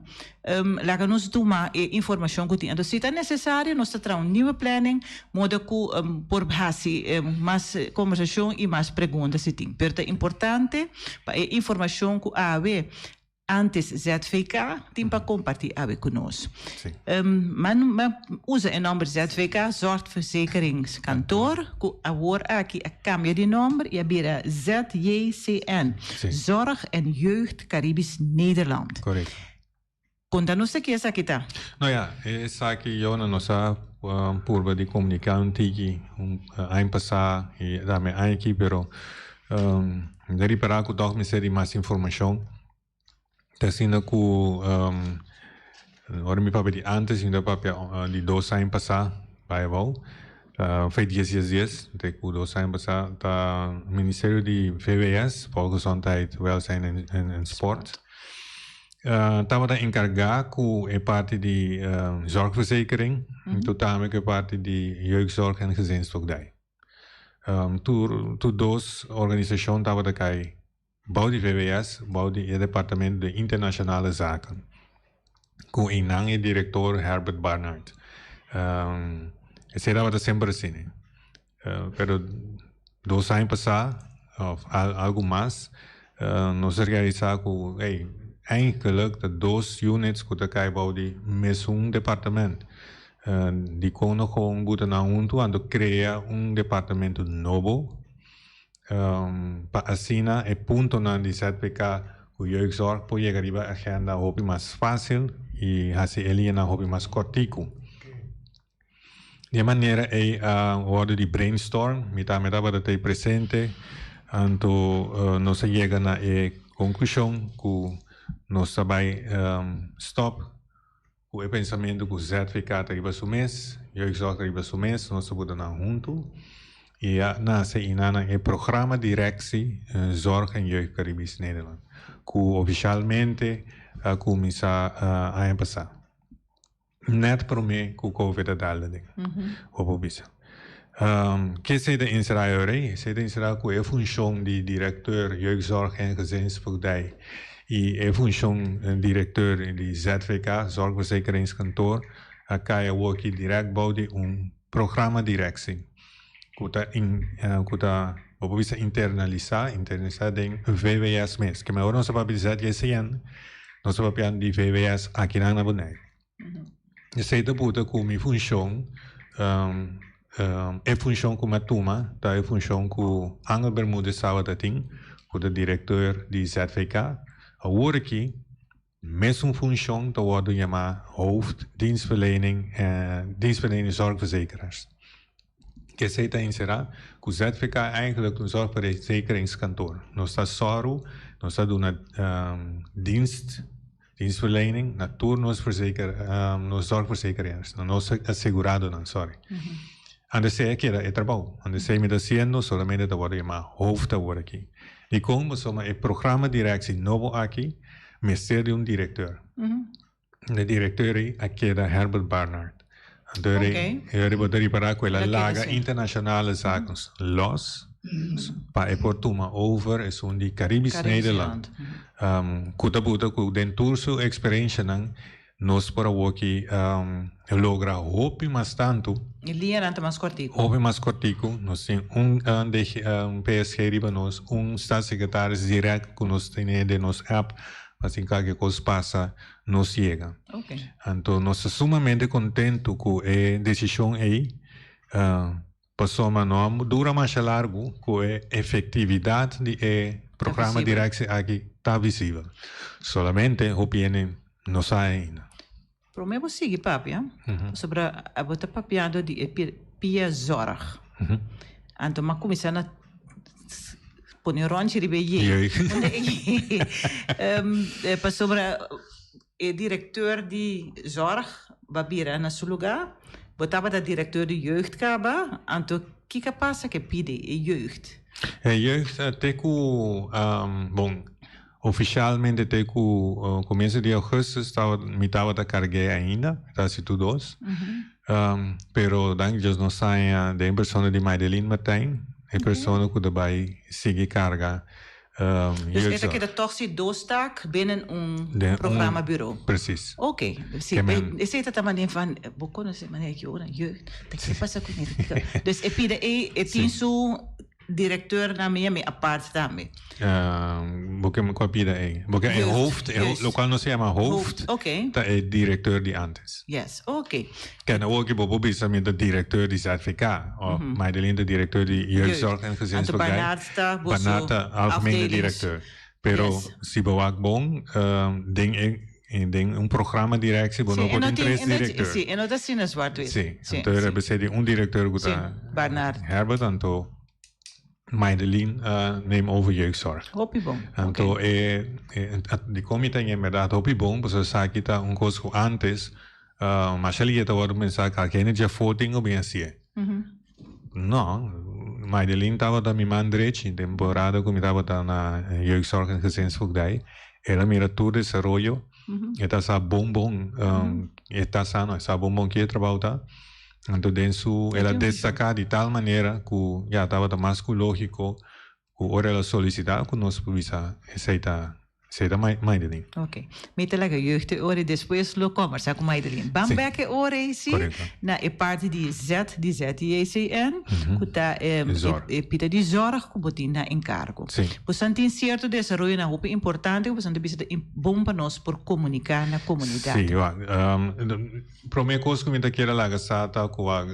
laga nos duma e informashon ku tin. Anto si ta nesesario nos ta traha un nieuwe planning moda ku por hasi mas kombersashon i mas pregunta si tin. Pero ta importante pa e informashon ku awe Antes ZVK tin pa kompartí awe ku nos. Man usa e nòmber ZVK, Zorgverzekeringskantoor, ku awor aki a kambia di nòmber i a bira ZJCN, Zorg en Jeugd Caribisch Nederland. Korekto. Konta nos aki esaki ta. No ya, esaki Jona nos a purba di komuniká un tiki un aña pasá i tambe aña aki pero Mi ta ripará ku tòg mester di mas informashon. Ta asina ku ora mi papia di ántes mi ta papia di dos aña pasá bai abou. Fei dies dies dies te ku dos aña pasá ta Ministerio di VWS, Volksgezondheid, Welzijn en Sport, tabata enkargá ku e parti di zorgverzekering i tambe ku e parti di jeugdzorg en gezinsvoogdij. Tur tur dos organisashon tabata kai bou di VWS, bou di e departamento di Internationale Zaken, ku einan e direktor Herbert Barnard. Esei tabata semper asina. Pero dos aña pasá òf algu mas nos a realisá ku ey eigenlijk ta dos units ku ta kai bou di mesun departement. Dikon no gewoon buta nan huntu anto krea un departamento nobo pa asina e puntonan di ZPK ku Jeugdzorg por yega riba agenda hopi mas fásil i hasi e liñanan hopi mas kòrtiku. Di e manera ei a wòrdu di brainstorm, mi tambe tabata ta ei presente, anto nos a yega na e konklushon ku nos ta bai stòp Ku e pensamentu ku ZVK ta riba su mes, Jeugdzorg ta riba su mes, nos ta buta nan huntu. I a nase einan e Programma Directie Zorg en Jeugd Caribisch Nederland, ku ofishalmente a kuminsá aña pasá, nèt promé ku Covid a dal aden, bo por bisa. Ke esei ta enserá e ora ei? Esei ta enserá ku e funshon di Directeur Jeugdzorg en Gezinsvoogdij i e funshon Directeur di ZVK, Zorgverzekeringskantoor, a kai awoki dirèkt bou di un Programa Directie ku ta ku ta bo por bisa internalisá, internalisá den VWS mes. Ke ora nos ta papia di ZJCN, nos ta papia di VWS akinan na Boneiru. Esei ta buta ku mi funshon, e funshon ku mi a tuma ta e funshon ku Angel Bermudez tabata tin, ku ta direkteur di ZVK. Awor aki Mesun funshon ta wòrdu yamá Hoofd Dienstverlening Dienstverlening Zorgverzekeraars. Esei ta enserá ku ZVK eigenlijk un zorgverzekeringskantoor. Nos ta sòru, nos ta duna dienst, dienstverlening na tur nos verzeker nos zorgverzekeraars, na nos aseguradonan, sorry. Antes a keda e trabou. Antes mi ta hasiendo solamente ta wòrdu yamá hoofd awor aki. Dikon? Pasobra e programa directie nobo aki mester di un directeur. E directeur ei a keda Herbert Barnard. Anto e ora bo ta ripara ku el a laga internationale zaken los pa e por tuma over esun di Caribisch Nederland. Ku ta buta ku den tur su experiencianan Nos por awoki logra hopi mas tantu. E liñanan ta mas kòrtiku. Hopi mas kòrtiku. Nos tin un PSG riba nos, un staatssecretaris dirèkt ku nos tene den nos app pa si kalke kos pasa nos yega. Anto nos ta sumamente kontentu ku e desishon ei. Pasobra no a dura masha largu ku e efektividat di e programa direksie aki ta visibel. Solamente hopi hende no sa ainda. Promé bo sigui papia, pasobra abo ta papiando di e pia zorg. Anto m'a kuminsá na pone ròntje riba e ye. Pasobra E directeur di zorg ba bira na su lugar. Bo tabata directeur di jeugd caba, anto kiko a pasa ke pidi e jeugd? E jeugd te cu, bon, oficialmente te cu comienzo di augustus tabata, mi tabata cargué ainda, mi ta haci tur dos. Pero danki Dios nos haña den persona di Maideline Martijn, e persona cu ta bay sigui carga Dus e ta keda tòg si dos tak binnen un programmabureau? Precies. Oké, si. Esei ta ta manera van, bo konosé manera Jona, jeugd, ta ke pasa ku mi? Dus e pida ei, e tin su directeur nan mi apart tambe. Bo ke kua pida ei? Bo ke e hoofd, lokual nos ta yama hoofd, ta e directeur di antes. Yes, oké. Ken awor ki bo por bisa mi ta directeur di ZVK of Maideline ta directeur di Jeugdzorg en Gezinsvoogdij. Anto Barnard ta boso Barnard ta algemene directeur. Pero si bo wak bon den e den un programa directie bo no por tin tres directeur. Si, e no ta asina zwart wit. Si, anto e rebese di un directeur ku ta Herbert anto Maideline a neem over jeugdzorg. Hopi bon. Anto e dikon mi ta en berdad hopi bon pasobra esaki ta un kos ku antes Masha liye ta wòrdu pensá ku alkende djafó tin ku bin hasié. No, Maideline tabata mi man drechi temporada ku mi tabata na Jeugdzorg en Gezinsvoogdij. El a mira tur desaroyo, e ta sa bon bon, e ta sa no, e sa bon bon ki e trabou ta. Anto den su, el a destaká di tal manera ku ya tabata mas ku lógiko Ku ora el a solisitá ku nos por bisa esei ta esei ta Maidelin. Ok. Mi ta laga jeugd e ora i despues lo kombersá ku Maidelin. Ban bek e ora ei si na e parti di Z di ZJCN ku ta e pita di zorg ku bo tin na enkargo. Bosan tin sierto desaroyonan hopi importante ku bosan ta bisa ta bon pa nos por komuniká na komunidat. Sí, wak. Promé kos ku mi ta kier a laga sa ta ku wak.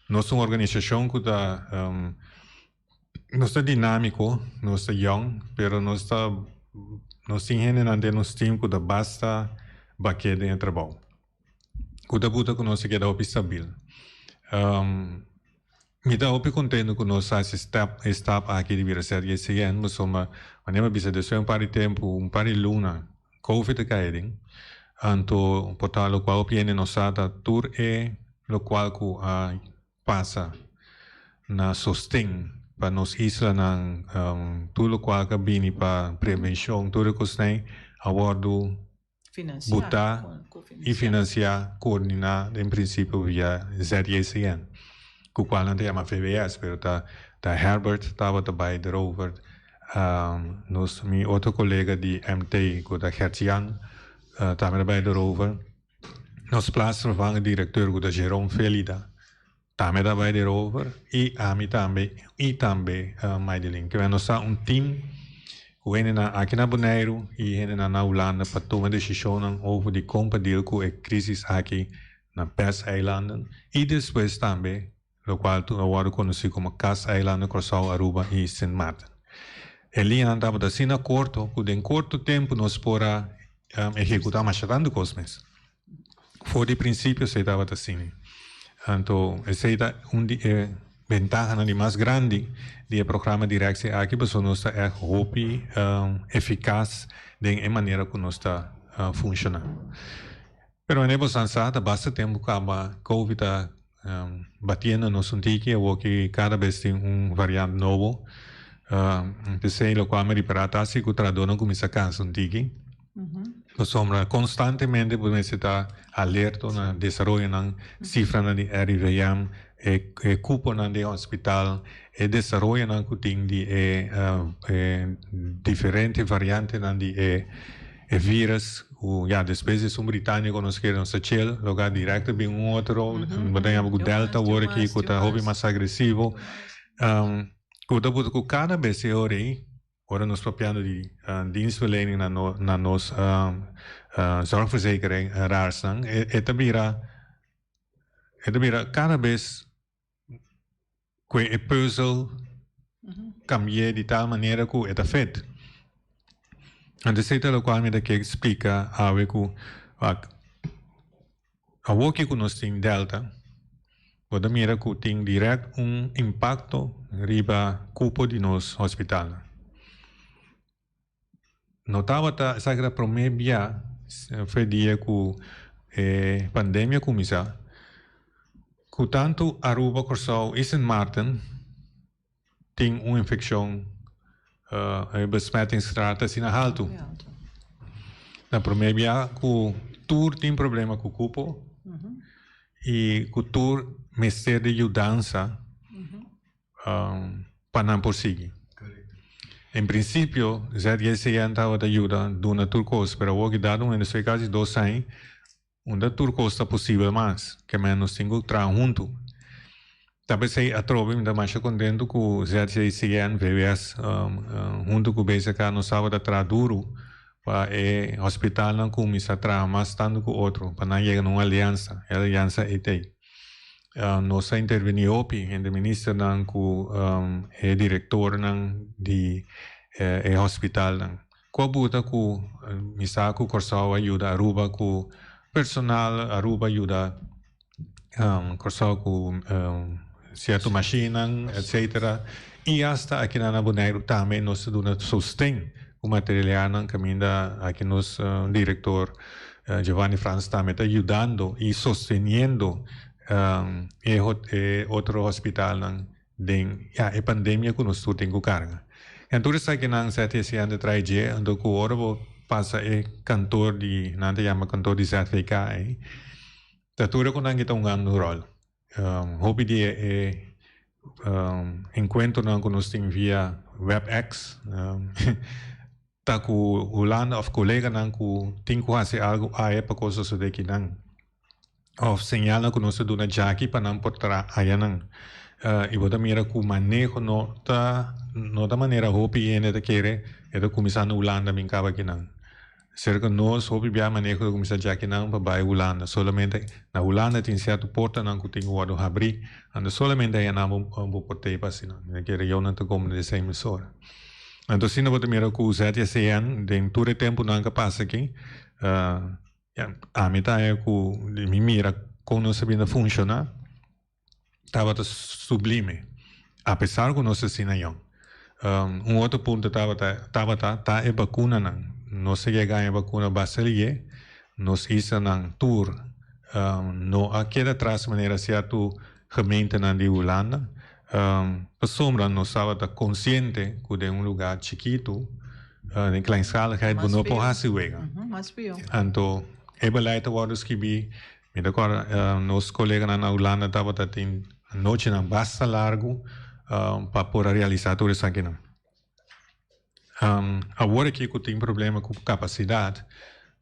Nos ta un organisashon ku ta nos ta dinámiko, nos ta yòn, pero nos ta nos tin hendenan den nos tim ku ta basta baké den e trabou. Ku ta buta ku nos ta keda hopi stabil. Mi ta hopi kontentu ku nos a hasi stèp e stap aki di bira ZGCN pasobra manera mi a bisa despues un par di tempu, un par di luna Covid a kai aden, anto por ta lokual hopi hende no sa ta tur e lokual ku a pasa. na sosten pa nos islanan, tur lokual ku a bini pa prevenshon, tur e kosnan a wòrdu butá i finansiá, koordiná den prinsipio via ZJCN, ku kual nan ta yama VWS, pero ta ta Herbert tabata bai derover, nos mi otro kolega di MT ku ta Gert Jan tambe ta bai derover, nos plaatsvervangend direkteur ku ta Jerome Felida. Tambe ta bai derover y ami tambe y tambe Maidelin. Kiba nos ta un team cu hendenan aki na Boneiru y hendenan na Hulanda pa tuma decisionnan over di con pa deal cu e crisis aki na Pest-eilanden y despues tambe locual a wordo conoci como Cas-eilanden, Corsou, Aruba y Sint Maarten. E liñanan tabata asina corto cu den corto tempo nos por a ehecuta masha tanto cos mes. For di prinsipio esei tabata asina. Anto esei ta un di e bentahanan di mas grandi di e programa Directie aki pasobra nos ta ègt hopi efikas den e manera ku nos ta funshoná. Pero manera boso sa ta basta tempu kaba covid ta batiendo nos un tiki awor ki kada bes tin un variant nobo. P'esei lokual mi ripará ta si ku trahadónan kuminsá kansa un tiki. Pasobra konstantemente bo mester ta alerto na desaroyonan, sifranan di RIVM, e kuponan den hospital, e desaroyonan ku tin di e diferente variantenan di e virus ku ya despues di esun Britaniko nos kere nos ta chel loga direct a bin un otro, bo ta yama ku Delta awor aki ku ta hopi mas agresivo. Ku ta buta ku kada bes e ora ei Ora nos papiando di dienstverlening na no na nos zorgverzekering raarsnan e ta bira e ta bira kada bes ku e puzzel kambi'é di tal manera ku e ta fit. Anto esei ta lokual mi ta ke splika awe ku wak Awor ki ku nos tin Delta, bo ta mira ku tin dirèkt un impakto riba kupo di nos hospitalnan. No tabata esaki ta promé bia fe dia ku e pandemia kuminsá ku tantu Aruba, Kòrsou i Sint Maarten tin un infeccion e besmettingsgraad asina haltu. Na prome bia cu tur tin problema cu cupo y cu tur mester di yudansa pa nan por sigui. En principio ZGCN tabata yuda duna tur cos pero awor ki dado un estoy casi dos aña Unda tur kos ta posibel mas, ke men nos tin ku traha huntu. Ta p'esei atrobe mi ta masha kontentu ku ZJCN, VWS, huntu ku BZK nos tabata traha duru pa e hospitalnan kuminsá traha mas tantu ku otro pa nan yega na un aliansa, e aliansa ei t'ei. Nos a intervení hopi entre ministernan ku e direktornan di e hospitalnan. Ku a buta ku mi sa ku Kòrsou a yuda Aruba ku personal, Aruba a yuda Kòrsou ku sierto mashinnan etcetera i asta akinan na Boneiru tambe nos ta duna sosten ku materialnan kaminda aki nos direktor Giovanni Frans tambe ta yudando i sosteniendo e otro hospitalnan. Den ya e pandemia ku nos tur tin ku karga. En tur esakinan ZTCN ta trae dje, anto ku ora bo pasa e kantor di, nan ta yama kantor di ZVK ei, ta tur e ku nan ki ta hungando un ròl. Hopi di e enkuentronan ku nos tin via WebEx ta ku Hulanda òf koleganan ku tin ku hasi algu aya pa kos sosodé kinan. Of señalnan ku nos ta duna djaki pa nan por traha ayanan. I bo ta mira ku maneho no ta no ta manera hopi hende ta kere e ta kuminsá na Hulanda bin kaba akinan. Serka nos hopi bia maneho ta kuminsá djakinan pa bai Hulanda. Solamente na Hulanda tin sierto portanan ku tin ku wòrdu habrí, anto solamente ayanan bo bo por tei pa asina. Mi ta kere yonan ta komo den esei mesora. Anto asina bo ta mira ku ZSCN den tur e tempunan ku a pasa aki Ya, ami ta haña ku di mi mira kon nos a bini funshoná tabata sublime, apesar ku nos asina yòn. Un otro punto tabata tabata ta e bakunanan. Nos a yega haña bakuna basta lié, nos islanan tur no a keda atras manera sierto gemeentenan di Hulanda. Um, pasobra nos tabata konsiente ku den un lugá chikitu, uh, den kleinschaligheid, bo no por hasi wega. Mas pió. Anto e beleid ta wòrdu skibí, mi ta kòrda uh, nos koleganan na Hulanda tabata tin nochinan basta largu uh, pa por a realisá tur esakinan. Um, awor aki ku tin problema ku kapasidat,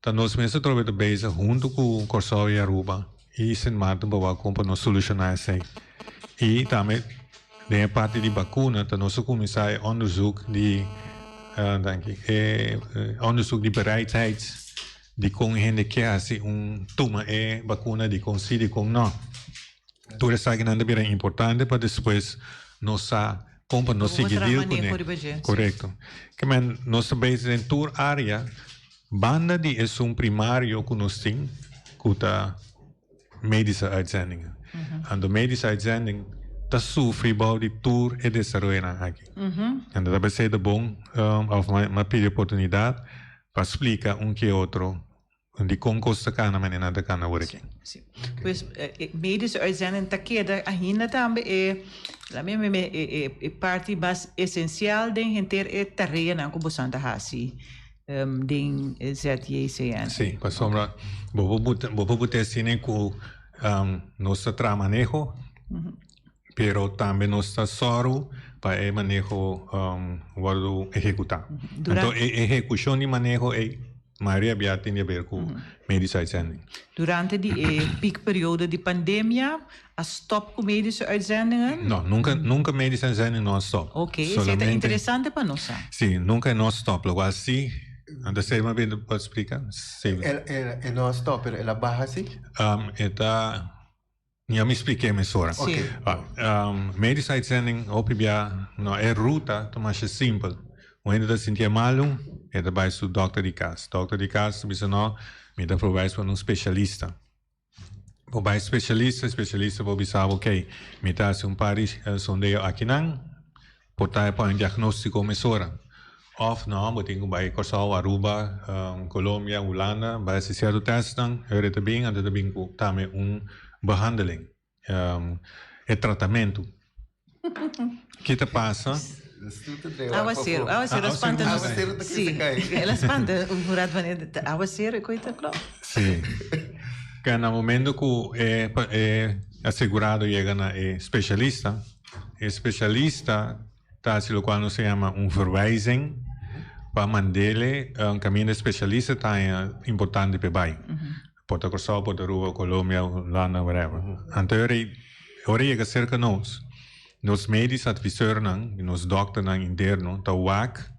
ta nos mes atrobe ta bezig huntu ku Kòrsou i Aruba i Sint Maarten pa wak kon pa nos solushoná esei. I tambe den e parti di bakuna ta nos a kuminsá e onderzoek di, uh, danki, e onderzoek di bereidheid di kon hende ke hasi un tuma e bakuna, di kon si, di kon no. Tur esakinan ta bira importante pa despues nos sa kon pa nos sigui deal kuné. Korekto. Ke men nos ta bezig den tur área banda di esun primario ku nos tin ku ta medische uitzendingen. Anto medische uitzending ta sufri bou di tur e desaroyonan aki. Anto ta p'esei ta bon òf mi a pidi oportunidat pa splika un ke otro Dikon kos ta kana manera nan ta kana awor aki? Sí. Pues e medische uitzending ta keda ainda tambe e la mi mi e e e parti mas esensial den henter e tareanan ku bosan ta hasi den ZJCN. Sí, pasobra bo por buta bo por buta asina ku nos ta traha maneho pero tambe nos ta sòru pa e maneho wòrdu ehekutá. Anto e ehekushon di maneho ei Mayoria bia tin di haber ku medische uitzending. Durante di e piekperiodo di pandemia a stop ku medische uitzendingen? No, nunka nunka medische uitzending no a stop. Oké, esei ta interesante pa nos sa. Sí, nunka no a stop, lokual si, anto esei mas bien por splika? Sí. E no a stop, pero el a baha si? E ta. Ya mi spliké mesora. Sí. Medische uitzending hopi bia no e ruta ta masha simpel. Un hende ta sintié malu, e ta bai su dòkter di kas. Dòkter di kas ta bisa no, mi ta verwijs pa un spesialista. Bo bai spesialista, spesialista por bisa bo, okey, mi ta hasi un par di sondeo akinan, Por ta e pone un diagnóstiko mesora. Òf no, bo tin ku bai Kòrsou, Aruba, Colombia, Hulanda, bai hasi sierto tèstnan, e ora e ta bin, anto e ta bin ku tambe un behandeling, e tratamentu. Ki ta pasa? Awaseru, awaseru a spanta nos. Sí, el a spanta un rat wanneer awaseru e koe ta klop. Sí. Ke na momento ku e e asegurado yega na e spesialista, E specialista ta haci locual nos ta yama un verwijzing pa mandele un caminda e specialista ta haña importante p'e bay. Por ta Corsou, por ta Aruba, Colombia, Hulanda, whatever. Anto ora ora e yega cerca nos, nos medisch adviseurnan, nos dokternan interno ta wak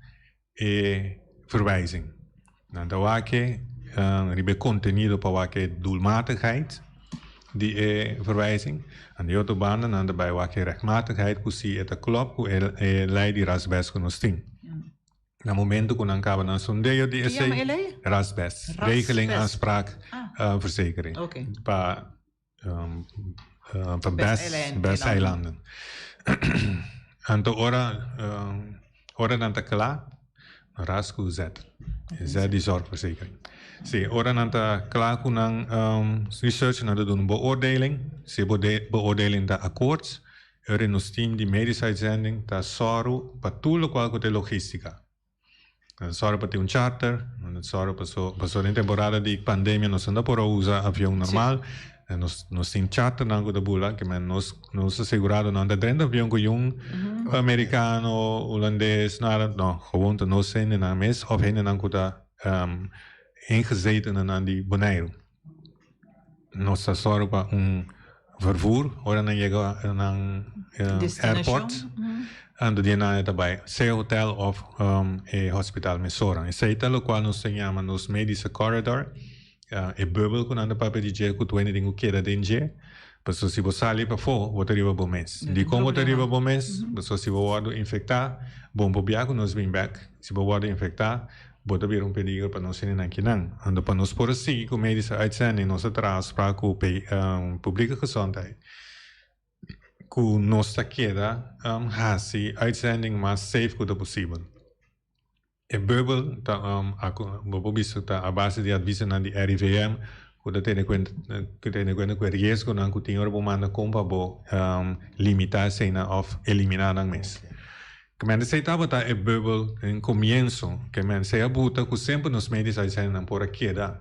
e verwijzing. Nan ta wak e riba e contenido pa wak e doelmatigheid di e verwijzing. Aan di otro banda nan ta bai wak e rechtmatigheid ku si e ta klop ku e lei di rasbes ku nos tin. Na momento ku nan kaba nan sondeo di esei, rasbes, regeling aanspraak verzekering, pa pa bes eilanden. Anto ora ora nan ta kla, ras ku Z, Z di zorgverzekering. Si, ora nan ta kla ku nan research nan ta duna un beoordeling, si e beoordeling ta akkoord, ora nos team di medische uitzending ta sòru pa tur lokual ku ta e logistica. Nan ta sòru pa tin un charter, nan ta sòru paso paso den temporada di pandemia nos no ta por a usa avion normal, nos nos tin charternan ku ta bula ke men nos nos aseguradonan ta drenta avion ku yun amerikano, hulandes, nada, no, gewoon ta nos hendenan mes òf hendenan ku ta ingezetenennan di Boneiru. Nos ta sòru pa un vervoer ora nan yega nan airport anto di nan e ta bai sea hotel of e hospital mesora. Esei ta lokual nos ta yama nos medische corridor, e bubbel ku nan ta papia di dje ku tur hende tin ku keda den dje pasobra si bo sali pafó bo ta riba bo mes. Dikon bo ta riba bo mes? Pasobra si bo wòrdu infektá bon por bia ku nos bin bèk, si bo wòrdu infektá Bo ta bira un peligro pa nos hendenan kinan. Anto pa nos por a sigui ku medische uitzending nos a traha afspraak ku Publieke Gezondheid ku nos ta keda hasi uitzending mas safe ku ta posibel. E bubbel ta bo por bisa ta a base di advisonan di RIVM. ku ta tene kuenta ku tene kuenta ku e riesgonan ku tin ora bo manda kon pa bo limitá eseinan òf eliminá nan mes. Kemen esei tabata e bùbel den komienso, kemen esei a buta ku semper nos medisch uitzendingnan por a keda.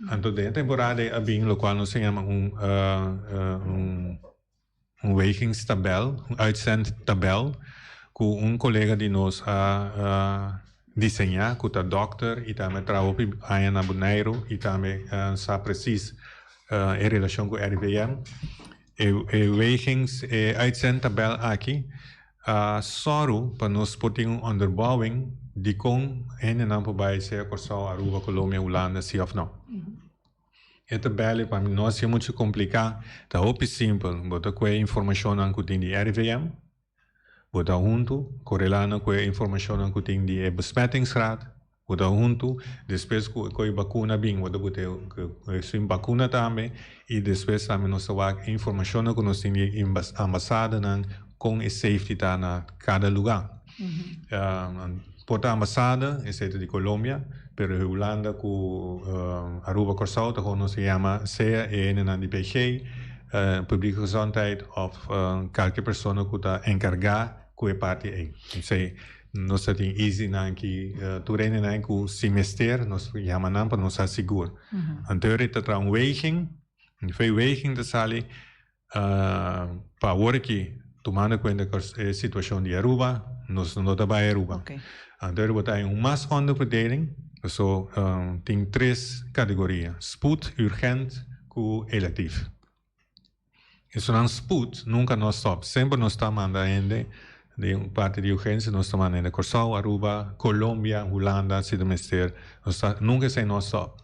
Anto den e temporada ei a bin lokual nos ta yama un un un wegingstabel, un uitzendtabel ku un kolega di nos a diseñá ku ta dòkter i tambe a traha hopi aña na Boneiru i tambe sa presis e relashon ku RIVM. E wegings, e uitzendtabel aki a sòru pa nos por tin un onderbouwing dikon hendenan por bai sea Kòrsou, Aruba, Colombia, Hulanda si òf nò. E tabel ei pa mi no a siña muchu kompliká, ta hopi simpel. Bo ta kue informashonnan ku tin di RIVM, bo ta huntu korelá nan ku e informashonnan ku tin di e besmettingsgraad, bo ta huntu despues ku e koe bakuna bin bo ta buta e sin bakuna tambe i despues tambe nos ta wak e informashonnan ku nos tin di e ambasadanan kon e safety ta na kada lugá. Por ta ambasada, esei ta di Colombia, pero e Hulanda ku Aruba, Kòrsou ta kon nos ta yama sea e hendenan di PG, Publieke Gezondheid, òf kalke persona ku ta enkargá ku e parti ei. Esei nos ta tin easy nan ki tur hendenan ku si mester nos yama nan pa nos sa sigur. Anto e ta traha un weging, e weging ta sali Pa awor aki, tumando kuenta ku e situashon di Aruba, nos no ta bai Aruba. Anto bo ta haña un mas onderverdeling, paso tin tres kategoria, spoed, urgent ku elektief. Esunnan spoed nunka no a stòp, semper nos ta manda hende di un parti di urgensia, nos ta manda hende Kòrsou, Aruba, Colombia, Hulanda si ta mester, nos ta nunka esei no a stòp.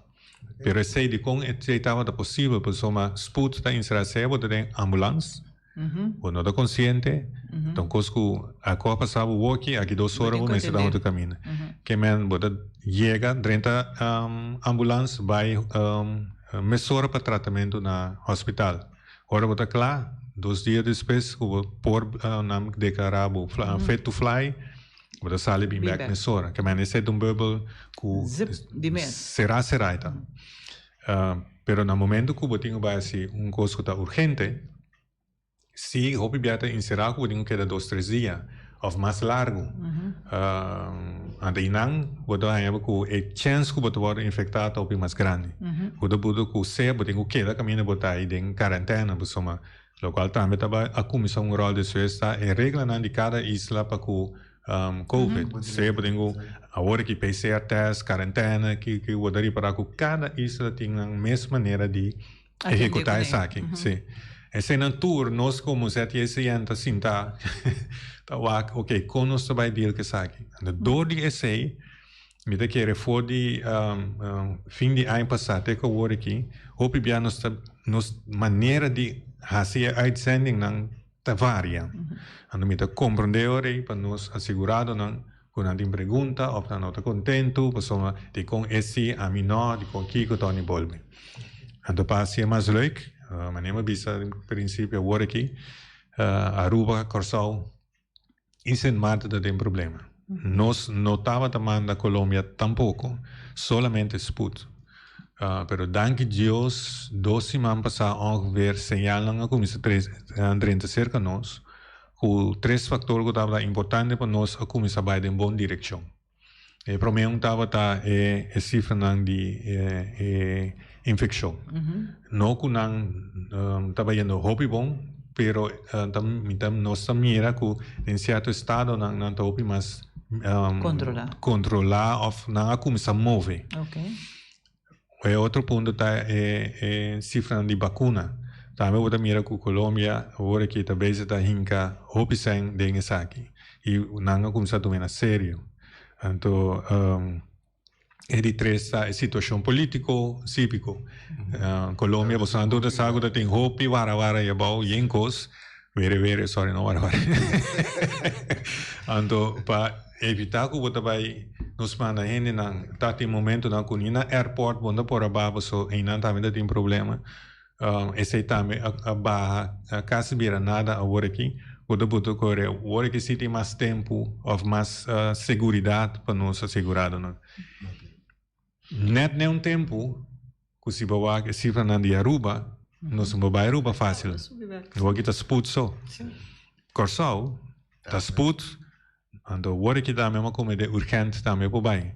Pero esei dikon esei tabata posibel pasobra spoed ta insera sea bo ta den ambulans, bo no ta konsiente, ta un kos ku a koba pasa bo woki aki dos ora bo mester ta otro kaminda. Ke men bo ta yega drenta ambulans bai mesora pa tratamentu na hospital. Ora bo ta kla dos dia despues ku bo por nan deklara bo fit to fly. Bo ta sali bin bek mesora. Ke mende esei ta un bubble ku Zip di mes. Será será e ta. Pero na momento ku bo tin ku bai hasi un kos ku ta urgente, si hopi bia ta enserá ku bo tin ku keda dos tres dia òf mas largu. Anto einan bo ta haña bo ku e chèns ku bo ta wòrdu infektá ta hopi mas grandi. Ku ta buta ku sea bo tin ku keda kaminda bo ta ei den karentena pasobra Locual tambe ta bay a cuminsa un rol despues ta e reglanan di cada isla pa cu covid. Sea bo tin cu awor aki PCR test, cuarentena, ki ki bo ta ripara cu cada isla tin nan mes manera di ehecuta esaki. Si. Eseinan tur nos como ZJCN ta sinta ta wak ok con nos ta bay deal cu esaki. Anto door di esey Mi ta kere for di fin di aña pasá te ku awor aki, hopi bia nos ta nos manera di hasi e uitzendingnan ta varia. Anto mi ta komprondé ora ei pa nos aseguradonan ku nan tin pregunta òf nan no ta kontentu pasobra dikon e si, ami no, dikon kiko Tony bolbe. Anto pa hasi e mas leuk, manera mi a bisa den prinsipio awor aki, Aruba, Kòrsou, I Sint Maarten ta den problema. Nos no tabata manda Colombia tampoco, solamente spoed. Pero danki Dios, dos siman pasa ongeveer señalnan a cuminsa drenta cerca nos, cu tres factor cu tabata importante pa nos a cuminsa bay den bon direccion. E promé un tabata e e sifranan di e e infekshon. No ku nan ta bayendo hopi bon, pero ta mi ta nos ta mira ku den sierto estadonan nan ta hopi mas Kontrolá. kontrolá òf nan a kuminsá move. E otro punto ta e e sifranan di bakuna. Tambe bo ta mira ku Colombia awor aki ta bezig ta hinka hopi sèn den esaki i nan a kuminsá tuma na serio. Anto e di tres ta e situashon polítiko sípiko. Colombia boso tur ta sa ku ta tin hopi wara wara ei abou yen kos. Were were, sorry no wara wara. Anto pa evita ku bo ta bai nos manda hendenan ta tin momentonan ku ni na airport bo no por a ba paso einan tambe ta tin problema. Esei tambe a baha a kasi bira nada awor aki. Bo ta buta kore awor aki si tin mas tempu of mas seguridat pa nos aseguradonan. Net na un tempu. ku si bo wak e sifranan di Aruba, nos no por bai Aruba fásil. Awor aki ta spoed so. Kòrsou ta spoed, anto awor aki tambe bo a kome den urgent tambe por bai.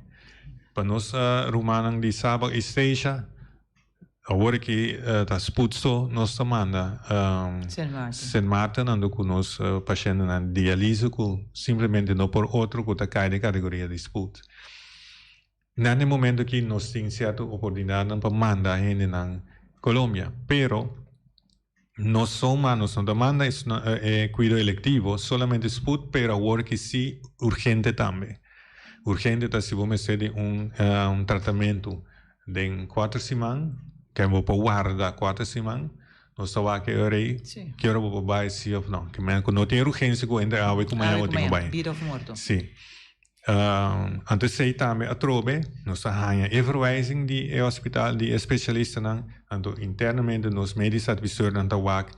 Pa nos rumannan di Saba i Statia, awor aki ta spoed so nos ta manda Sint Maarten anto ku nos pashentenan dialise ku simplemente no por otro ku ta kai den kategoria di spoed. Na e momento aki nos tin cierto oportunidadnan pa manda hendenan Colombia, pero no soma nos no ta manda e cuido electivo, solamente spoed, pero awor ki si urgente tambe. Urgente ta si bo mester di un tratamento den cuater siman, ke bo por warda cuater siman, nos ta wak e ora ei, ki ora bo por bai si of no. Ke men ku no tin urgencia ku hende awe ku mañana bo tin ku bai. Bida of morto. Si. Anto esei tambe atrobe nos a haña e verwijzing di e hospital, di e specialistanan, anto internamente nos medisch adviseurnan ta wak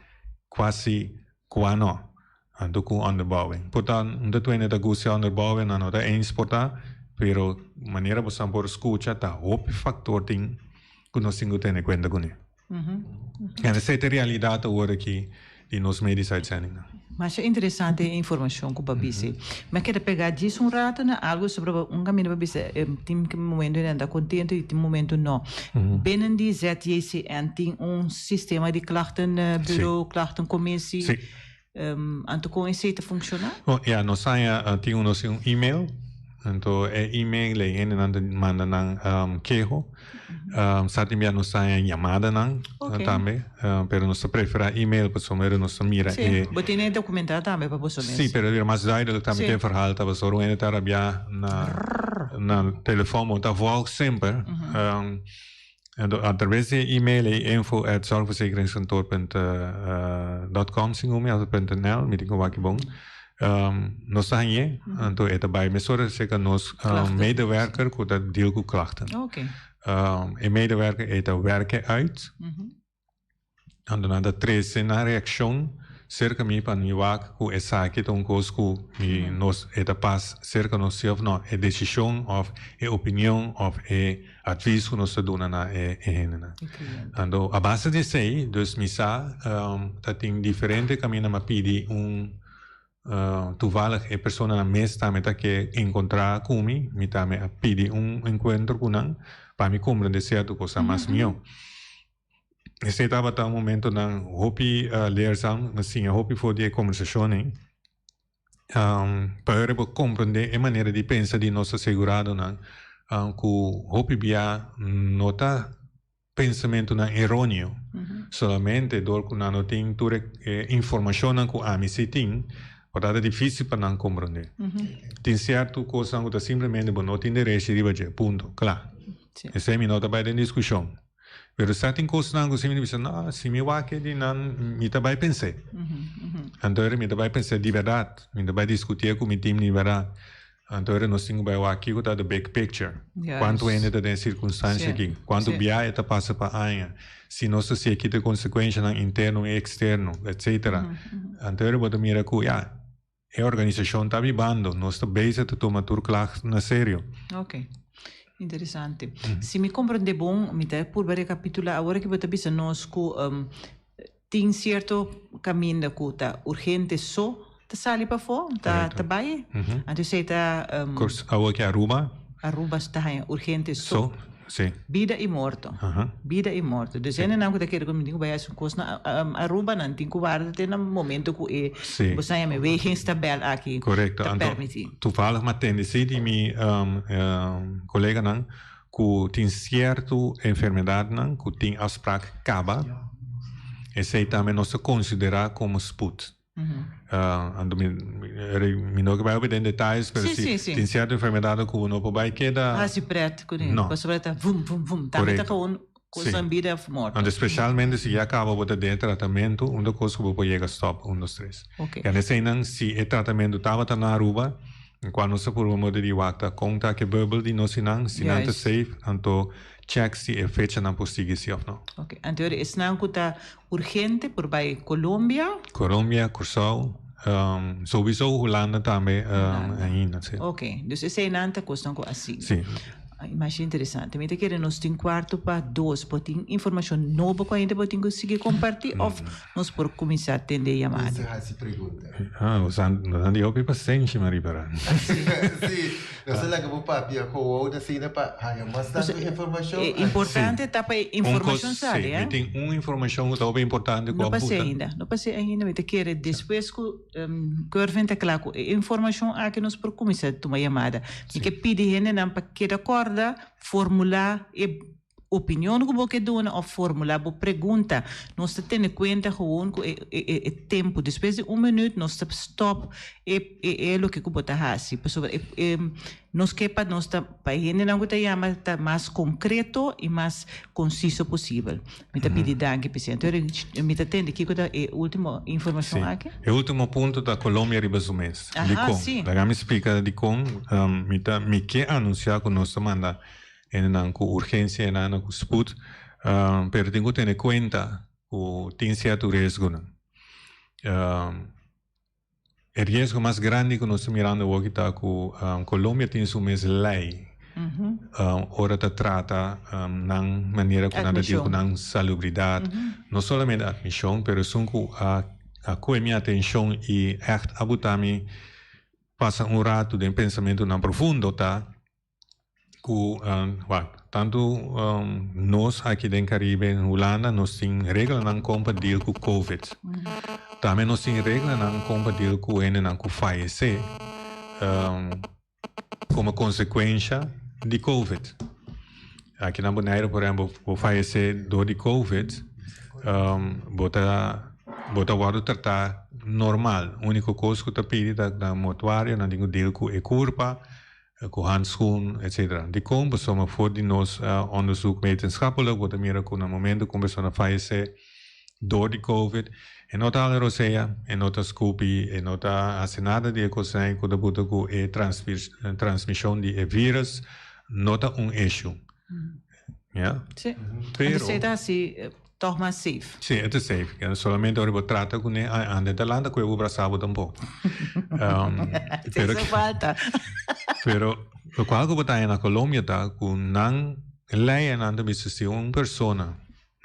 kua si, kua no. Anto ku onderbouwing. Por ta un ta tuende ta gusta e onderbouwing, nan no ta eens por ta, pero manera boso por skucha ta hopi factor tin ku nos tin ku tene kuenta kuné. En esei ta e realidat awor aki di nos medisch uitzendingnan. Masha interesante e informacion cu bo a bisa. Mi a keda pega djis un rato na algo sobre un caminda bo a bisa tin momento nan ta contento y tin momento no. Binnen di ZJCN tin un sistema di klachtenbureau, klachtencommissie. Si. Anto con esey ta funciona? Bon, ya, nos haña tin un nos un email, anto e email ei hendenan ta manda nan keho. Sa tin bia nos ta haña yamadanan tambe, pero nos ta prefera email pasobra nos ta mira e. Sí, bo tin e documenta tambe pa boso mes. Sí, pero bira mas duidelijk tambe ke verhaal ta pasobra un hende ta rabia na na telefon bo ta volg semper. Anto a traves di e email ei info at zorgverzekeringskantoor punt dot com segun mi of punt nl mi tin ku wak bon nos ta hañ'é anto e ta bai mesora serka nos medewerker ku ta deal ku klachten. E medewerker ei ta werk uit. Anto nan ta trese nan reakshon serka mi pa mi wak ku esaki ta un kos ku mi nos e ta pas serka nos si òf no. E desishon òf e opinion òf e advis ku nos ta duna na e hendenan. Anto a base di esei dus mi sa ta tin diferente kaminda mi a pidi un toevallig e personanan mes tambe ta ke enkontrá ku mi, mi tambe a pidi un enkuentro ku nan pa mi komprende sierto kosnan mas mihó. Esei tabata un momentonan hopi leerzaam, mi siña hopi for di e kombersashonnan. Pa ora bo komprendé e manera di pensa di nos aseguradonan ku hopi bia no ta pensamentunan eróneo, solamente dor ku nan no tin tur e informashonnan ku ami si tin, por ta difísil pa nan komprendé. Tin sierto kosnan ku ta simplemente bo no tin derechi riba dje, punto, kla. Esei mi no ta bai den diskushon. Pero sa tin cosnan cu si mi ta bisa, no, si mi wak e di nan, mi ta bay pens'e. Anto ora mi ta bay pens'e di berdad, mi ta bay discuti'e cu mi team di berdad. Anto ora nos tin cu bay wak kico ta the big picture. Cuanto hende ta den e circunstancia aki, cuanto bia e ta pasa pa aña, si nos ta siña kita e consecuencianan interno y externo, etcetera. Anto ora bo ta mira cu, ya, E organisashon ta bibando, nos ta bezig ta tuma tur klag na serio. Ok. Interesante. Si mi comprende bon, mi ta purba recapitula awor aki bo ta bisa nos cu tin cierto caminda cu ta urgente so ta sali pafo, ta ta bay. Anto esey ta. Awor aki Aruba. Aruba ta haña urgente so. So. Sí. Bida y morto. Bida y morto. Dus hendenan cu ta kere cu mi tin cu bay haci un cos na Aruba, nan tin cu warda te na momento cu e bo sa yama e wegingstabel aki ta permiti. Anto, toevallig mi a tende si di mi coleganan cu tin cierto enfermedadnan cu tin afspraak caba, esey tambe nos ta considera como spoed. Anto mi mi no ke bai hopi den detayes pero si tin sierto enfermedadnan ku bo no por bai keda. Hasi pret ku ne pasobra ta vum vum vum tambe ta gewoon kosnan bida of morto. Anto spesialmente si ya kaba bo ta den e tratamentu un ta kos ku bo por yega stop un dos tres. I eseinan si e tratamentu tabata na Aruba kua nos ta purba moda di wak ta kon ta ke bubble di nos sinan si nan ta safe anto check si e fechanan por sigui si of no. Ok anto esnan ku ta Urgente por bai Colombia. Colombia, Kòrsou, souwiso Hulanda tambe ainda, si. Ok, dus eseinan ta kosnan ku a sigui. Si. Masha interesante. Mi ta kere nos tin cuarto pa dos. Bo tin informacion nobo cu ainda bo tin cu sigui comparti of nos por cuminsa tende e yamada? Mester haci pregunta. Ah, nos nan di hopi pasenshi, Marie Pará. Sí, nos a laga bo papia gewoon asina pa haya mas tantu informacion. E importante ta pa e informacion sali, eh? Mi tin un informacion cu ta hopi importante cu No a pas'e buta. ainda, no pas'e ainda. Mi ta kere despues cu Kervin ta kla ku e informashon aki nos por kuminsá tuma yamada. Mi ke pidi hendenan pa keda kòrda formulá e opinion ku bo ke duna òf formulá bo pregunta. Nos ta tene kuenta gewoon ku e e tempu. Despues di un minüt nos ta stòp e e loke ku bo ta hasi. Pasobra e e nos ke pa nos ta pa e hendenan ku ta yama ta mas konkreto i mas konsiso posibel. Mi ta pidi danki presidente. Ora mi ta tende kiko ta e ultimo informacion Sí. aki? E ultimo punto ta Colombia riba su mes. Aha, Dikon? sí. Laga mi splika dikon. Mi ta mi ke anunsia ku nos ta manda hendenan ku urgensia hendenan ku spoed, pero tin ku tene kuenta ku tin sierto riesgonan. E riesgo mas grandi ku nos ta mirando awoki ta ku Colombia tin su mes lei ora ta trata nan manera ku nan ta deal ku nan salubridat. No solamente admishon pero esun ku a kohe mi atenshon i ègt a buta mi pasa un ratu den pensamentunan profundo ta ku wak tantu nos aki den Caribe en Hulanda nos tin reglanan kon pa deal ku covid. Tambe nos tin reglanan kon pa deal ku hendenan ku fayesé komo konsekuensha di covid. Aki na Boneiru por ehempel bo fayesé dor di covid bo ta bo ta wòrdu tratá normal. Úniko kos ku ta pidi ta na mortuario nan tin ku deal ku e kurpa. Ku handschoen etcetera. Dikon? Pasobra for di nos onderzoek wetenschappelijk bo ta mira ku na momento ku un persona fayesé dor di covid e no ta hala rosea, e no ta skupi, e no ta hasi nada di e kosnan ku ta buta ku e transmishon di e virus no ta un issue. Ya. Sí. Pero. Anto esei ta hasi tòg mas safe. Sí, e ta safe. Kende solamente ora bo trata kuné, ai anda ta lanta kue bo brasa bo tampoko. Te hace falta. Pero lokual ku bo ta haña na Colombia ta ku nan leinan ta bisa si un persona,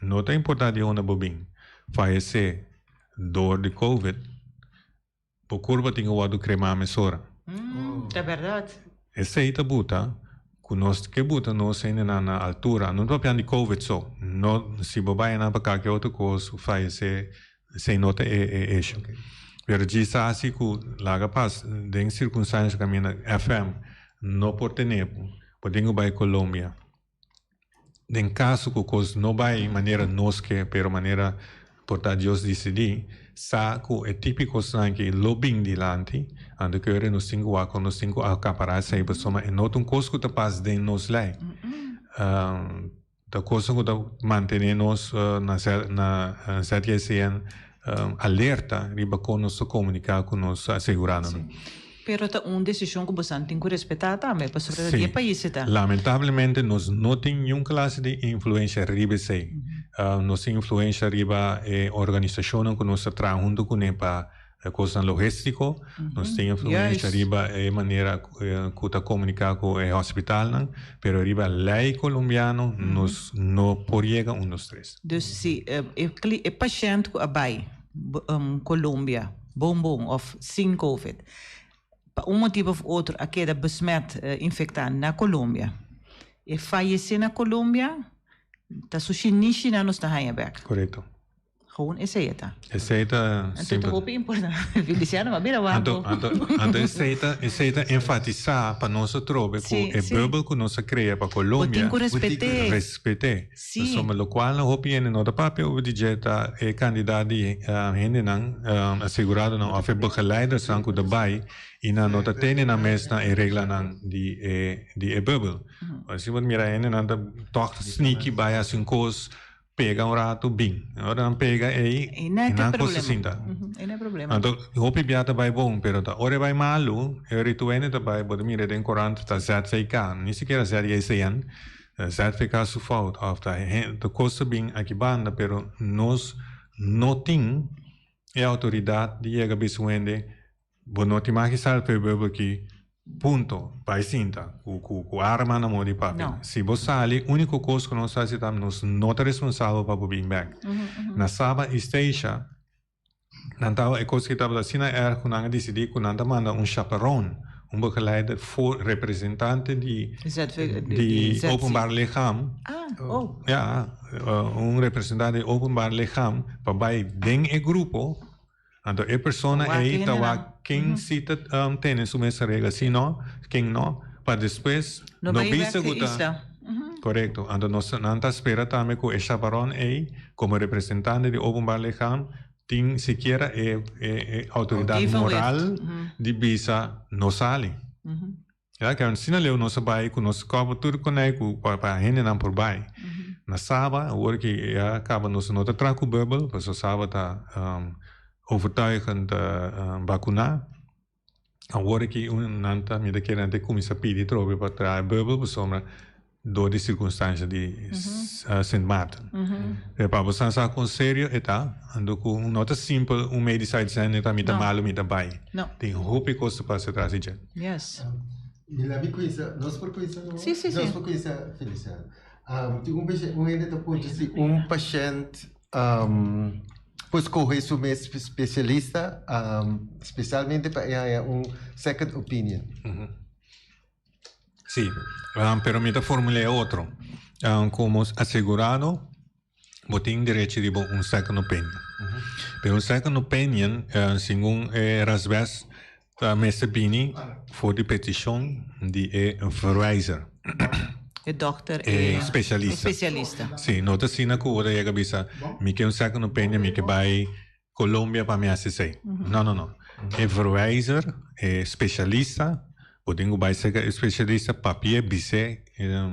no ta importa di unda bo bin, fayesé dor di covid, Bo kurpa tin ku wòrdu kremá mesora. Ta bèrdat. Esei ta buta ku nos ke buta nos hendenan na altura. No ta papian di covid so. No, si bo bai nan pa kalke otro kos fayesé, esei no ta e e issue. Pero djis ta hasi ku laga pas den sirkunstansha kaminda FM no por tene bo, bo tin ku bai Colombia. Den kaso ku kos no bai manera nos ke, pero manera por ta Dios disidí, sa ku e tipi kosnan aki lo bin dilanti, anto ku ora nos tin ku wak kon nos tin ku akapará esei, pasobra e no ta un kos ku ta pas den nos lei. Ta kosnan ku ta mantené nos na na ZJCN alerta riba kon nos ta komuniká ku nos aseguradonan. Pero ta un desishon ku bosan tin ku respetá tambe, pasobra ta di e pais e ta. Lamentablemente nos no tin niun klase di influensha riba esei. Nos tin influensha riba e organisashonnan ku nos ta traha huntu kuné pa kosnan logístiko. Nos tin influensha riba e manera ku ta komuniká ku e hospitalnan, pero riba lei kolombiano nos no por yega un dos tres. Dus si e pashènt ku a bai Colombia bon bon of sin covid pa un motibo of otro a keda besmet infecta na Colombia e fayece na Colombia ta su shinishinan nos ta haya bek. Correcto. Gewoon esey e ta. Esey ta Anto simpel. ta hopi importante. Feliciano a bira Anto, wapo. anto, anto esey ta, esey ta enfatisa pa nos atrobe cu Sí, e sí. bubbel cu nos a crea pa Colombia. Bo tin cu respet'é. Respet'é. Sí. Pasobra locual nan hopi hende no ta papia over di dje ta e cantidad di hendenan, aseguradonan of e begeleidersnan cu ta bay y nan no ta tene nan mes na e reglanan di e di e bubbel. Asina bo ta mira hendenan ta toch sneaky bay haci un cos, pega un rato bin. Ora nan pega ey E no nan cos ta sinta. E no e problema. Anto hopi bia ta bay bon pero ta ora e bay malu e rituene ta bay bo ta mira den corant ta ZVK ni sikiera ZJCN. ZVK su fout of ta ta kos ta bin aki banda pero nos no tin e autoridad di yega bisa un hende bo no tin mag di sal pa e bubbel aki. Punto. Bai sinta ku ku ku arma na modo di papia. No. Si bo sali, úniko kos ku nos ta hasi ta nos no ta responsabel pa bo bin bèk. Na Saba i Statia, nan tabata e kos ki tabata asina erg ku nan a disidí ku nan ta manda un chaperon, un begeleider for representante di ZV, di di ZC. openbaar lichaam. Ah, oh. Ja, un representante di openbaar lichaam pa bai den e grupo. Anto e persona Wak ei ta hendenan. wak ken si ta tene su mes regla, si no, ken no, pa despues No no bai bek bisa e ku ta. isla. Korekto. Anto nos nan ta spera tambe ku e chaperon ei, komo representante di Openbaar Lichaam, tin sikiera e e e outoridat Evenwicht. moral di bisa no sali. Ya ke asina leu nos a bai ku nos kòp tur konei ku pa pa hendenan por bai. Na Saba awor ki ya kaba nos no ta traha ku bubbel pasobra Saba ta overtuigend bakuná. Awor ki un nan ta mi ta kere nan ta kuminsá pidi trobe pa traha bubbel pasobra dor di sirkunstansha di Sint Maarten. Pero pa bo sa sa kon serio e ta, anto ku no ta simpel un medisy uitzending ta mi ta No. malu mi ta bai. No. Tin hopi kos ta pasa tras di dje. Yes. Mi labi kuinsa, nos por kuinsa no? Sí, sí, sí. Nos por kuinsa, Feliciano. Um, tin un beshe, un hende ta puntra si un pashent um, por skohe su mes spesialista, um, spesialmente pa e haña un second opinion. Sí, pero mi ta formul'é otro. Como asegurado bo tin derecho riba un second opinion. Pero un second opinion segun e rasbes ta mester bini for di peticion di e verwijzer. E dokter, E specialista. E specialista. Sí, no ta asina cu bo ta yega bisa mi ke un second opinion, mi ke bay Colombia pa mi haci esey. No, no, no. E verwijzer, e specialista, bo tin cu bay cerca e specialista papia, bis'é,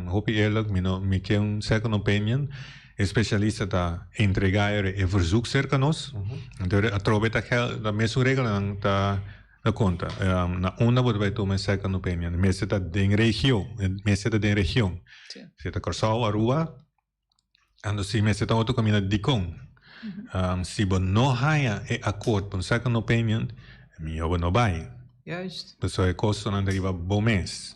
hopi eerlijk, mi no, mi ke un second opinion. E specialista ta entrega e verzoek cerca nos. Entonces atrobe ta gel, ta mesun reglanan ta ta conta. Na unda bo ta bay tuma e second opinion? Mester ta den regio, mester ta den region. Si ta Corsou, Aruba, Anto si mester ta otro caminda dicon? Si bo no haya e acord pa un second opinion, mijo bo no bay. Juist. Pasobra e costonan ta riba bo mes.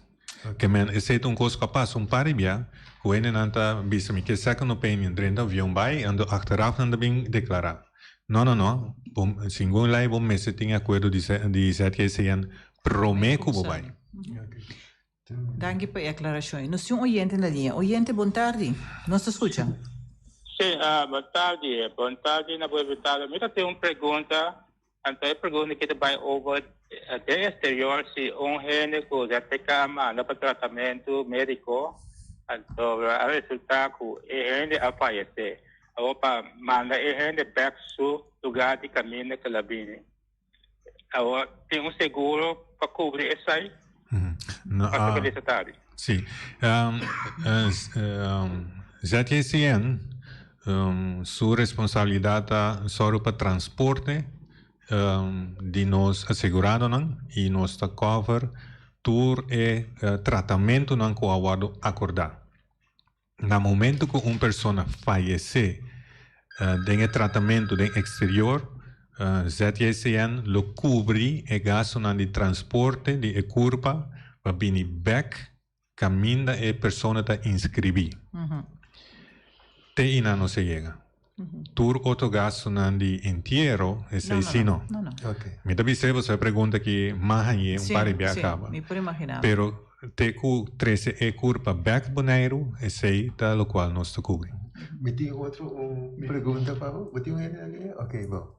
Ke men esey ta un cos cu a pasa un par di bia, cu hendenan ta bisa mi ke second opinion drenta avion bay, anto achteraf nan ta bin declara. No no no, bo singun ley bo mester tin e acuerdo di ZGCN prome cu bo bay. Danki pa e aclaracion. Nos tin un oyente na liña. Oyente, bon tardi. Nos ta scucha. Sí, bon tardi. Bon tardi na bo invitado. Mi ta tin un pregunta, anto e pregunta aki ta bai over den exterior si un hende cu ZTK a manda pa tratamento medico, anto a resulta cu e hende a fayece. Awor pa manda e hende bek su lugar di caminda cu el a bini. Awor tin un seguro pa cubri esai? No, Pasobra ah, disa tardi. Sí. Um, um, ZJCN um, su responsabilidad ta solo pa transporte um, di nos aseguradonan y nos ta cover tur e uh, tratamentonan cu a wordo acorda. Na momento ku un persona fayesé den e tratamentu den eksterior, ZJCN lo kubri e gastunan di transporte di e kurpa pa bini bèk kaminda e persona ta inskribí. Te einan nos a yega. Tur otro gastunan di entiero, esei sí no. Mi ta bis'é boso e pregunta aki mas hañ'é un par di bia kaba. Pero te ku trese e kurpa bèk Boneiru, esei ta lokual nos ta kubri. Mi tin otro un pregunta pa bo. Bo tin un hende na liña? Ok, bo.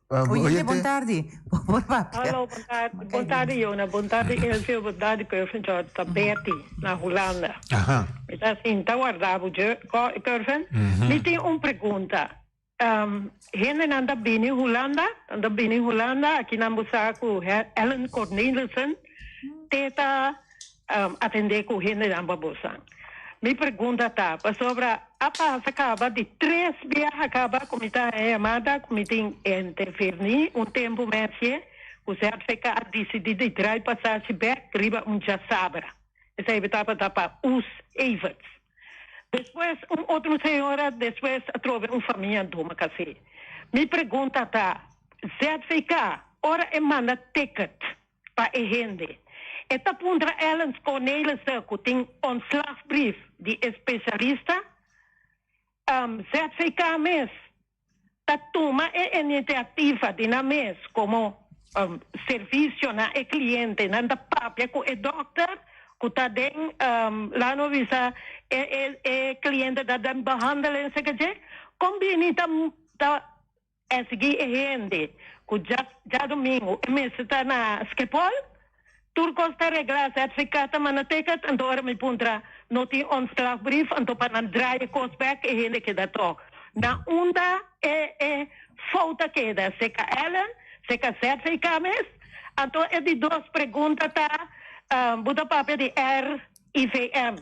Oyente, bon tardi. Bo por papia. Hallo, bon tardi. Bon tardi, Jona. Bon tardi, Elvio. Bon tardi, Curvin. Yo ta Betty na Hulanda. Aha. Mi ta sinta warda bo, Curvin. Mi tin un pregunta. Um, hendenan ta bini Hulanda, nan ta bini Hulanda, aki nan bo sa ku Ellen Cornelissen te ta um, atende ku hendenan pa bosan. Mi pregunta ta, pasobra a pasa kaba di tres biaha kaba ku mi ta haña yamada ku mi tin interverní un tempu mesje ku ZVK a disidí di drai pasashi bèk riba un djasabra. Esei tabata pa Oos Everts. Despues un otro señora despues a trobe un famia doma kasé. Mi pregunta ta, ZVK ora e manda ticket. pa e hende. E ta puntra Ellen Cornelissen ku tin ontslagbrief di e spesialista. ZVK mes ta tuma e initiativa di nan mes komo servisio na e kliente. Nan ta papia ku e dòkter ku ta den, laat nos bisa, e e kliente ta den behandeling seke Kon bini ta ta Esigi e hende ku djadumingu e mester ta na Schiphol. Tur kos ta reglá, ZVK ta manda ticket, anto ora mi puntra no tin ontslagbrief, anto pa nan draai e kos bek e hende keda tòg. Na unda e e fout a keda? Seka Ellen? Seka ZVK mes? Anto e di dos pregunta ta, bo ta papia di RIVM.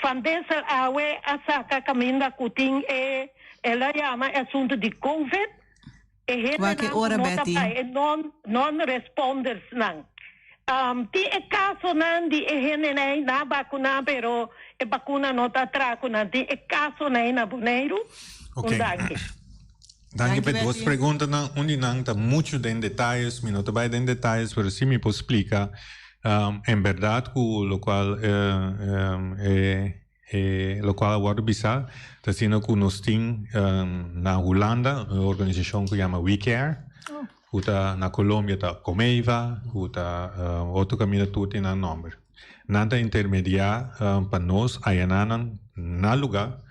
Van Dissel awe a saka kaminda ku tin e el a yama e asuntu di Covid, e Wak e hendenan ku ora, no ta Betty. bai, e non non-respondersnan. Tin e kasonan di e hendenan ei na bakuna pero e bakuna no ta tra ku nan. Tin e kasonan ei na Boneiru? Ok. Un danki. Danki Danki, pa e dos Betty. preguntanan. Un di nan ta muchu den detayes, mi no ta bai den detayes, pero si mi por splika en berdad ku lokual e e lokual a wòrdu bisá ta asina ku nos tin na Hulanda un organisashon ku yama We Care, ku ta na Colombia ta Comeva, ku ta otro kaminda tur tin nan nòmber. Nan ta intermediá pa nos ayananan na lugá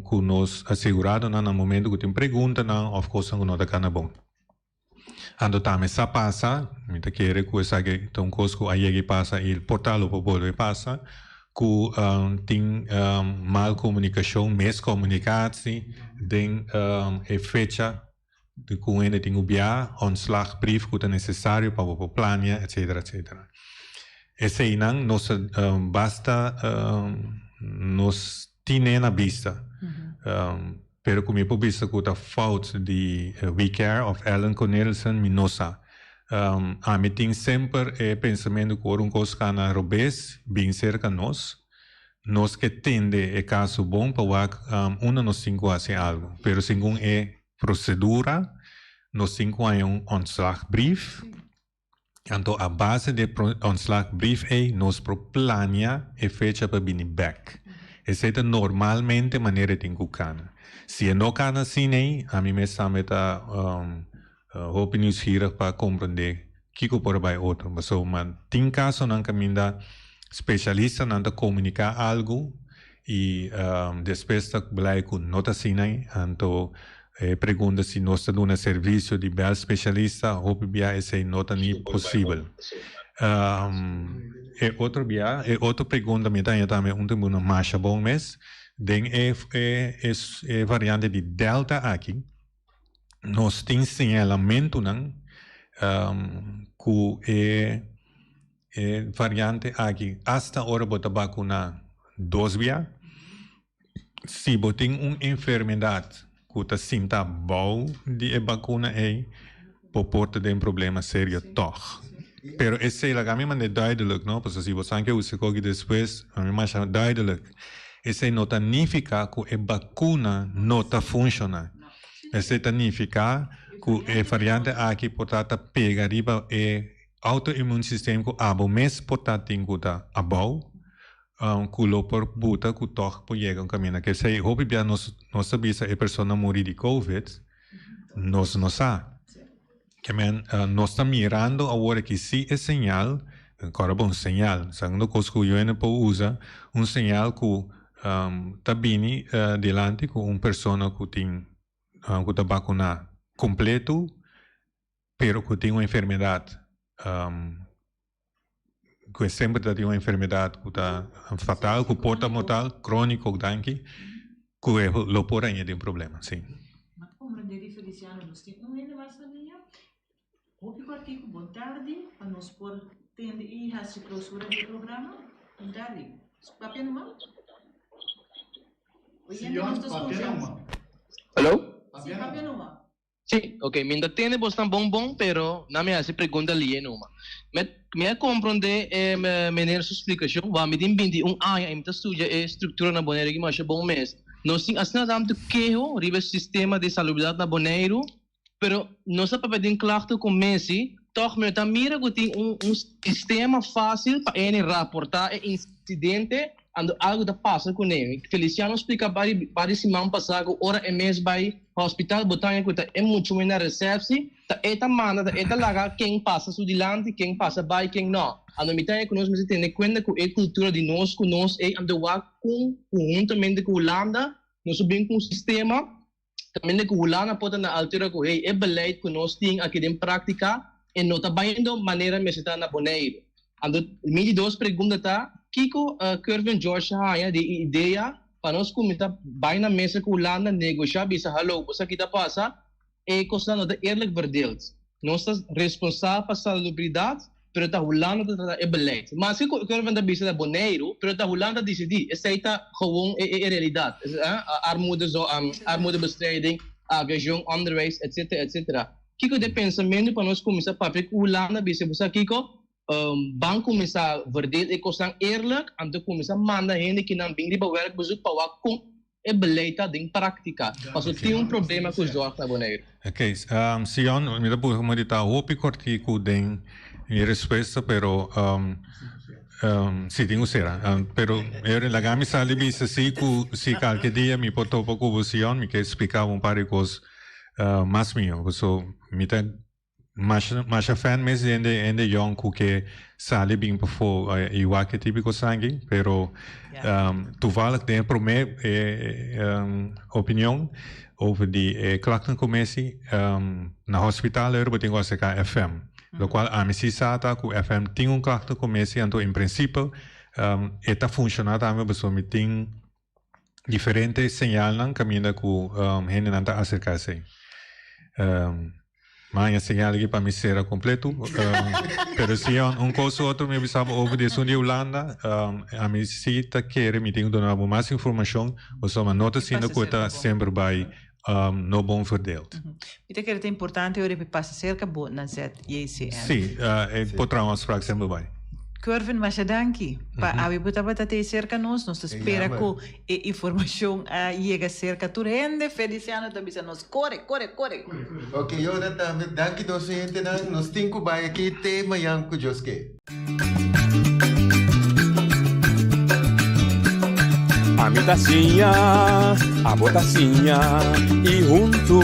ku nos aseguradonan na momento ku tin preguntanan òf kosnan ku no ta kana bon. Anto tambe sa pasa, mi ta kere ku esaki ta un kos ku a yega i pasa i por ta lo por bolbe pasa, ku tin mal komunikashon, miskomunikasi den e fecha di ku un hende tin ku bia, ontslagbrief ku ta nesesario pa bo por plania, etsetera, etsetera. Eseinan nos ta basta nos tine na bista. Pero ku mi por bisa ku ta fout di We Care of Ellen Cornelissen mi no sa. Ami tin semper e pensamentu ku ora un kos kana robes bin serka nos, nos ke tende e kaso bon pa wak unda nos tin ku hasi algu. Pero segun e prosedura nos tin ku haña un ontslagbrief. Anto a base di e ontslagbrief ei nos por plania e fecha pa bini bek. Esei ta normalmente manera e tin ku kana. Si e no kana asina ei, ami mes tambe ta hopi nieuwsgierig pa komprendé kiko por a bai otro. Pasobra tin kasonan kaminda spesialistanan ta komuniká algu i despues ta blei ku no ta asina ei. Anto E pregunta si nos ta duna servisio di bel spesialista, hopi bia esei no ta ni posibel. E otro bia, e otro pregunta mi ta haña tambe un tribuna masha bon mes, den e e variante di Delta aki, nos tin señalamentunan ku e e variante aki asta ora bo ta bakuna dos bia, Si bo tin un enfermedat ku ta sinta bou di e bakuna ei, bo por ta den problema serio tòg. Pero esei laga mi manda duidelik, no? Pasobra si bo san ke usa koki despues, a mi masha duidelik. Esei no ta nifiká ku e bakuna no ta funshoná. Esei ta nifiká ku e variante aki por ta ta pega riba e autoimmuunsysteem ku abo mes por ta tin ku ta abou. Ku lo por buta ku tòg por yega un kaminda. K'esei hopi bia nos nos ta bisa e persona muri di covid, nos no sa. Ke men nos ta mirando awor aki si e señal, kòrda bo un señal, segundo kos ku yuende por usa, un señal ku ta bini dilanti ku un persona ku tin ku ta bakuná kompleto pero ku tin un enfermedat ku e semper ta tin un enfermedat ku ta fatal, ku por ta mortal, króniko, danki, ku e lo por añadi un problema, si. Ma ta komprendé di Feliciano, nos tin un hende mas na liña. Hopi kòrtiku, bon tardi, pa nos por tende i hasi klousura di e programa. Bon tardi. Papia numa? Oyente nos ta skucha. Hallo? Si, papia numa. Sí, ok, mi ta tende bosnan bon bon, pero nan mi hasi pregunta lié numa. Mi mi a komprondé e meneer su splikashon, wak mi tin 21 aña i mi ta studia e struktura na Boneiru aki masha bon mes. Nos tin asina tantu keho riba e sistema di salubridat na Boneiru, pero nos a papia den klakte ku Messi. Tòg mi no ta mira ku tin un un sistema fásil pa hende raportá e insidente ando algu ta pasa kuné. Feliciano splika bari bari siman pasá ku ora e mes bai hospital bo ta haña ku ta e muchu na resèpsi ta e ta manda ta e ta laga ken pasa su dilanti ken pasa bai ken nò. Ando mi ta haña ku nos mester tene kuenta ku e kultura di nos ku nos ei ando wak kon konhuntamente ku Hulanda nos a bin ku un sistema Kaminda ku Hulanda por ta na altura ku hey e beleid ku nos tin aki den práktika e no ta bayendo manera mester ta na Boneiru. Anto mi di dos pregunta ta, kiko Curvin George a haña di e idea pa nos kuminsá bai na mesa ku Hulanda negoshá bisa hallo bo sa ki ta pasa? E kosnan no ta eerlijk verdeeld. Nos ta responsabel pa salubridat, pero ta Hulanda ta trata e beleid. Maske ku Curvin ta bisa na Boneiru, pero ta Hulanda ta disidí. Esei ta gewoon e e realidat. Armoede zo, armoedebestrijding, aviashon, onderwijs, etc. Etc. Kiko ta e pensamentu pa nos kuminsá papia ku Hulanda bisa bo sa kiko? Ban kuminsá verdeel e kosnan eerlijk, anto kuminsá manda hende kinan bin riba werkbezoek pa wak kon e beleid ta den práktika. Pasobra tin un problema ku zorg na Boneiru. Ok, Sion, mi ta busca como di ta hopi cortico den mi respuesta, pero si tin cu sera. Pero laga mi sali bisa si cu si calke dia mi por topa cu bo Sion, mi ke splica bo un par di cos mas miho. Pasobra mi ta Masha masha fan mes di hende hende yong ku ke sali bin pafó i wak e típiko sangi, pero toevallig den e promé opinion over di e klachtenkommissie na hospital eur bo tin ku aserká FM. Lokual ami si sa ta ku FM tin un klachtenkommissie anto en prinsipio e ta funshoná tambe pasobra mi tin diferente señalnan kaminda ku hendenan ta aserká esei. Mi haña señal aki pa mi sera kompletu. Pero si un kos u otro mi a bisa bo over di esun di Hulanda, ami si ta kere mi tin ku duna bo mas informashon pasobra no ta sinti ku e ta semper bai no bon verdeeld. Mi ta kere ta importante ora pi pasa serka bo na ZJCN. Sí, e por traha un afspraak semper bai. Curvin, masha danki pa awe bo tabata tei serka nos. Nos ta spera ku e informashon a yega serka tur hende. Feliciano ta bisa nos kore, kore, kore. Ok, Yona tambe. Danki nos hendenan. Nos tin ku bai aki te mañan ku Dios ke. Ami ta siña, abo ta siña y huntu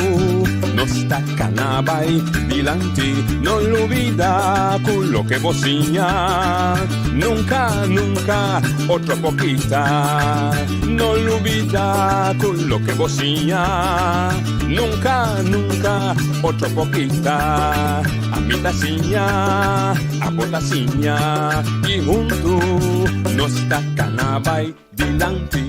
nos ta cana bay dilanti. No lubida cu loke bo siña nunca, nunca otro por kita. No lubida cu loke bo siña nunca, nunca otro por kita. Ami ta siña, abo ta siña y huntu nos ta cana bay dilanti.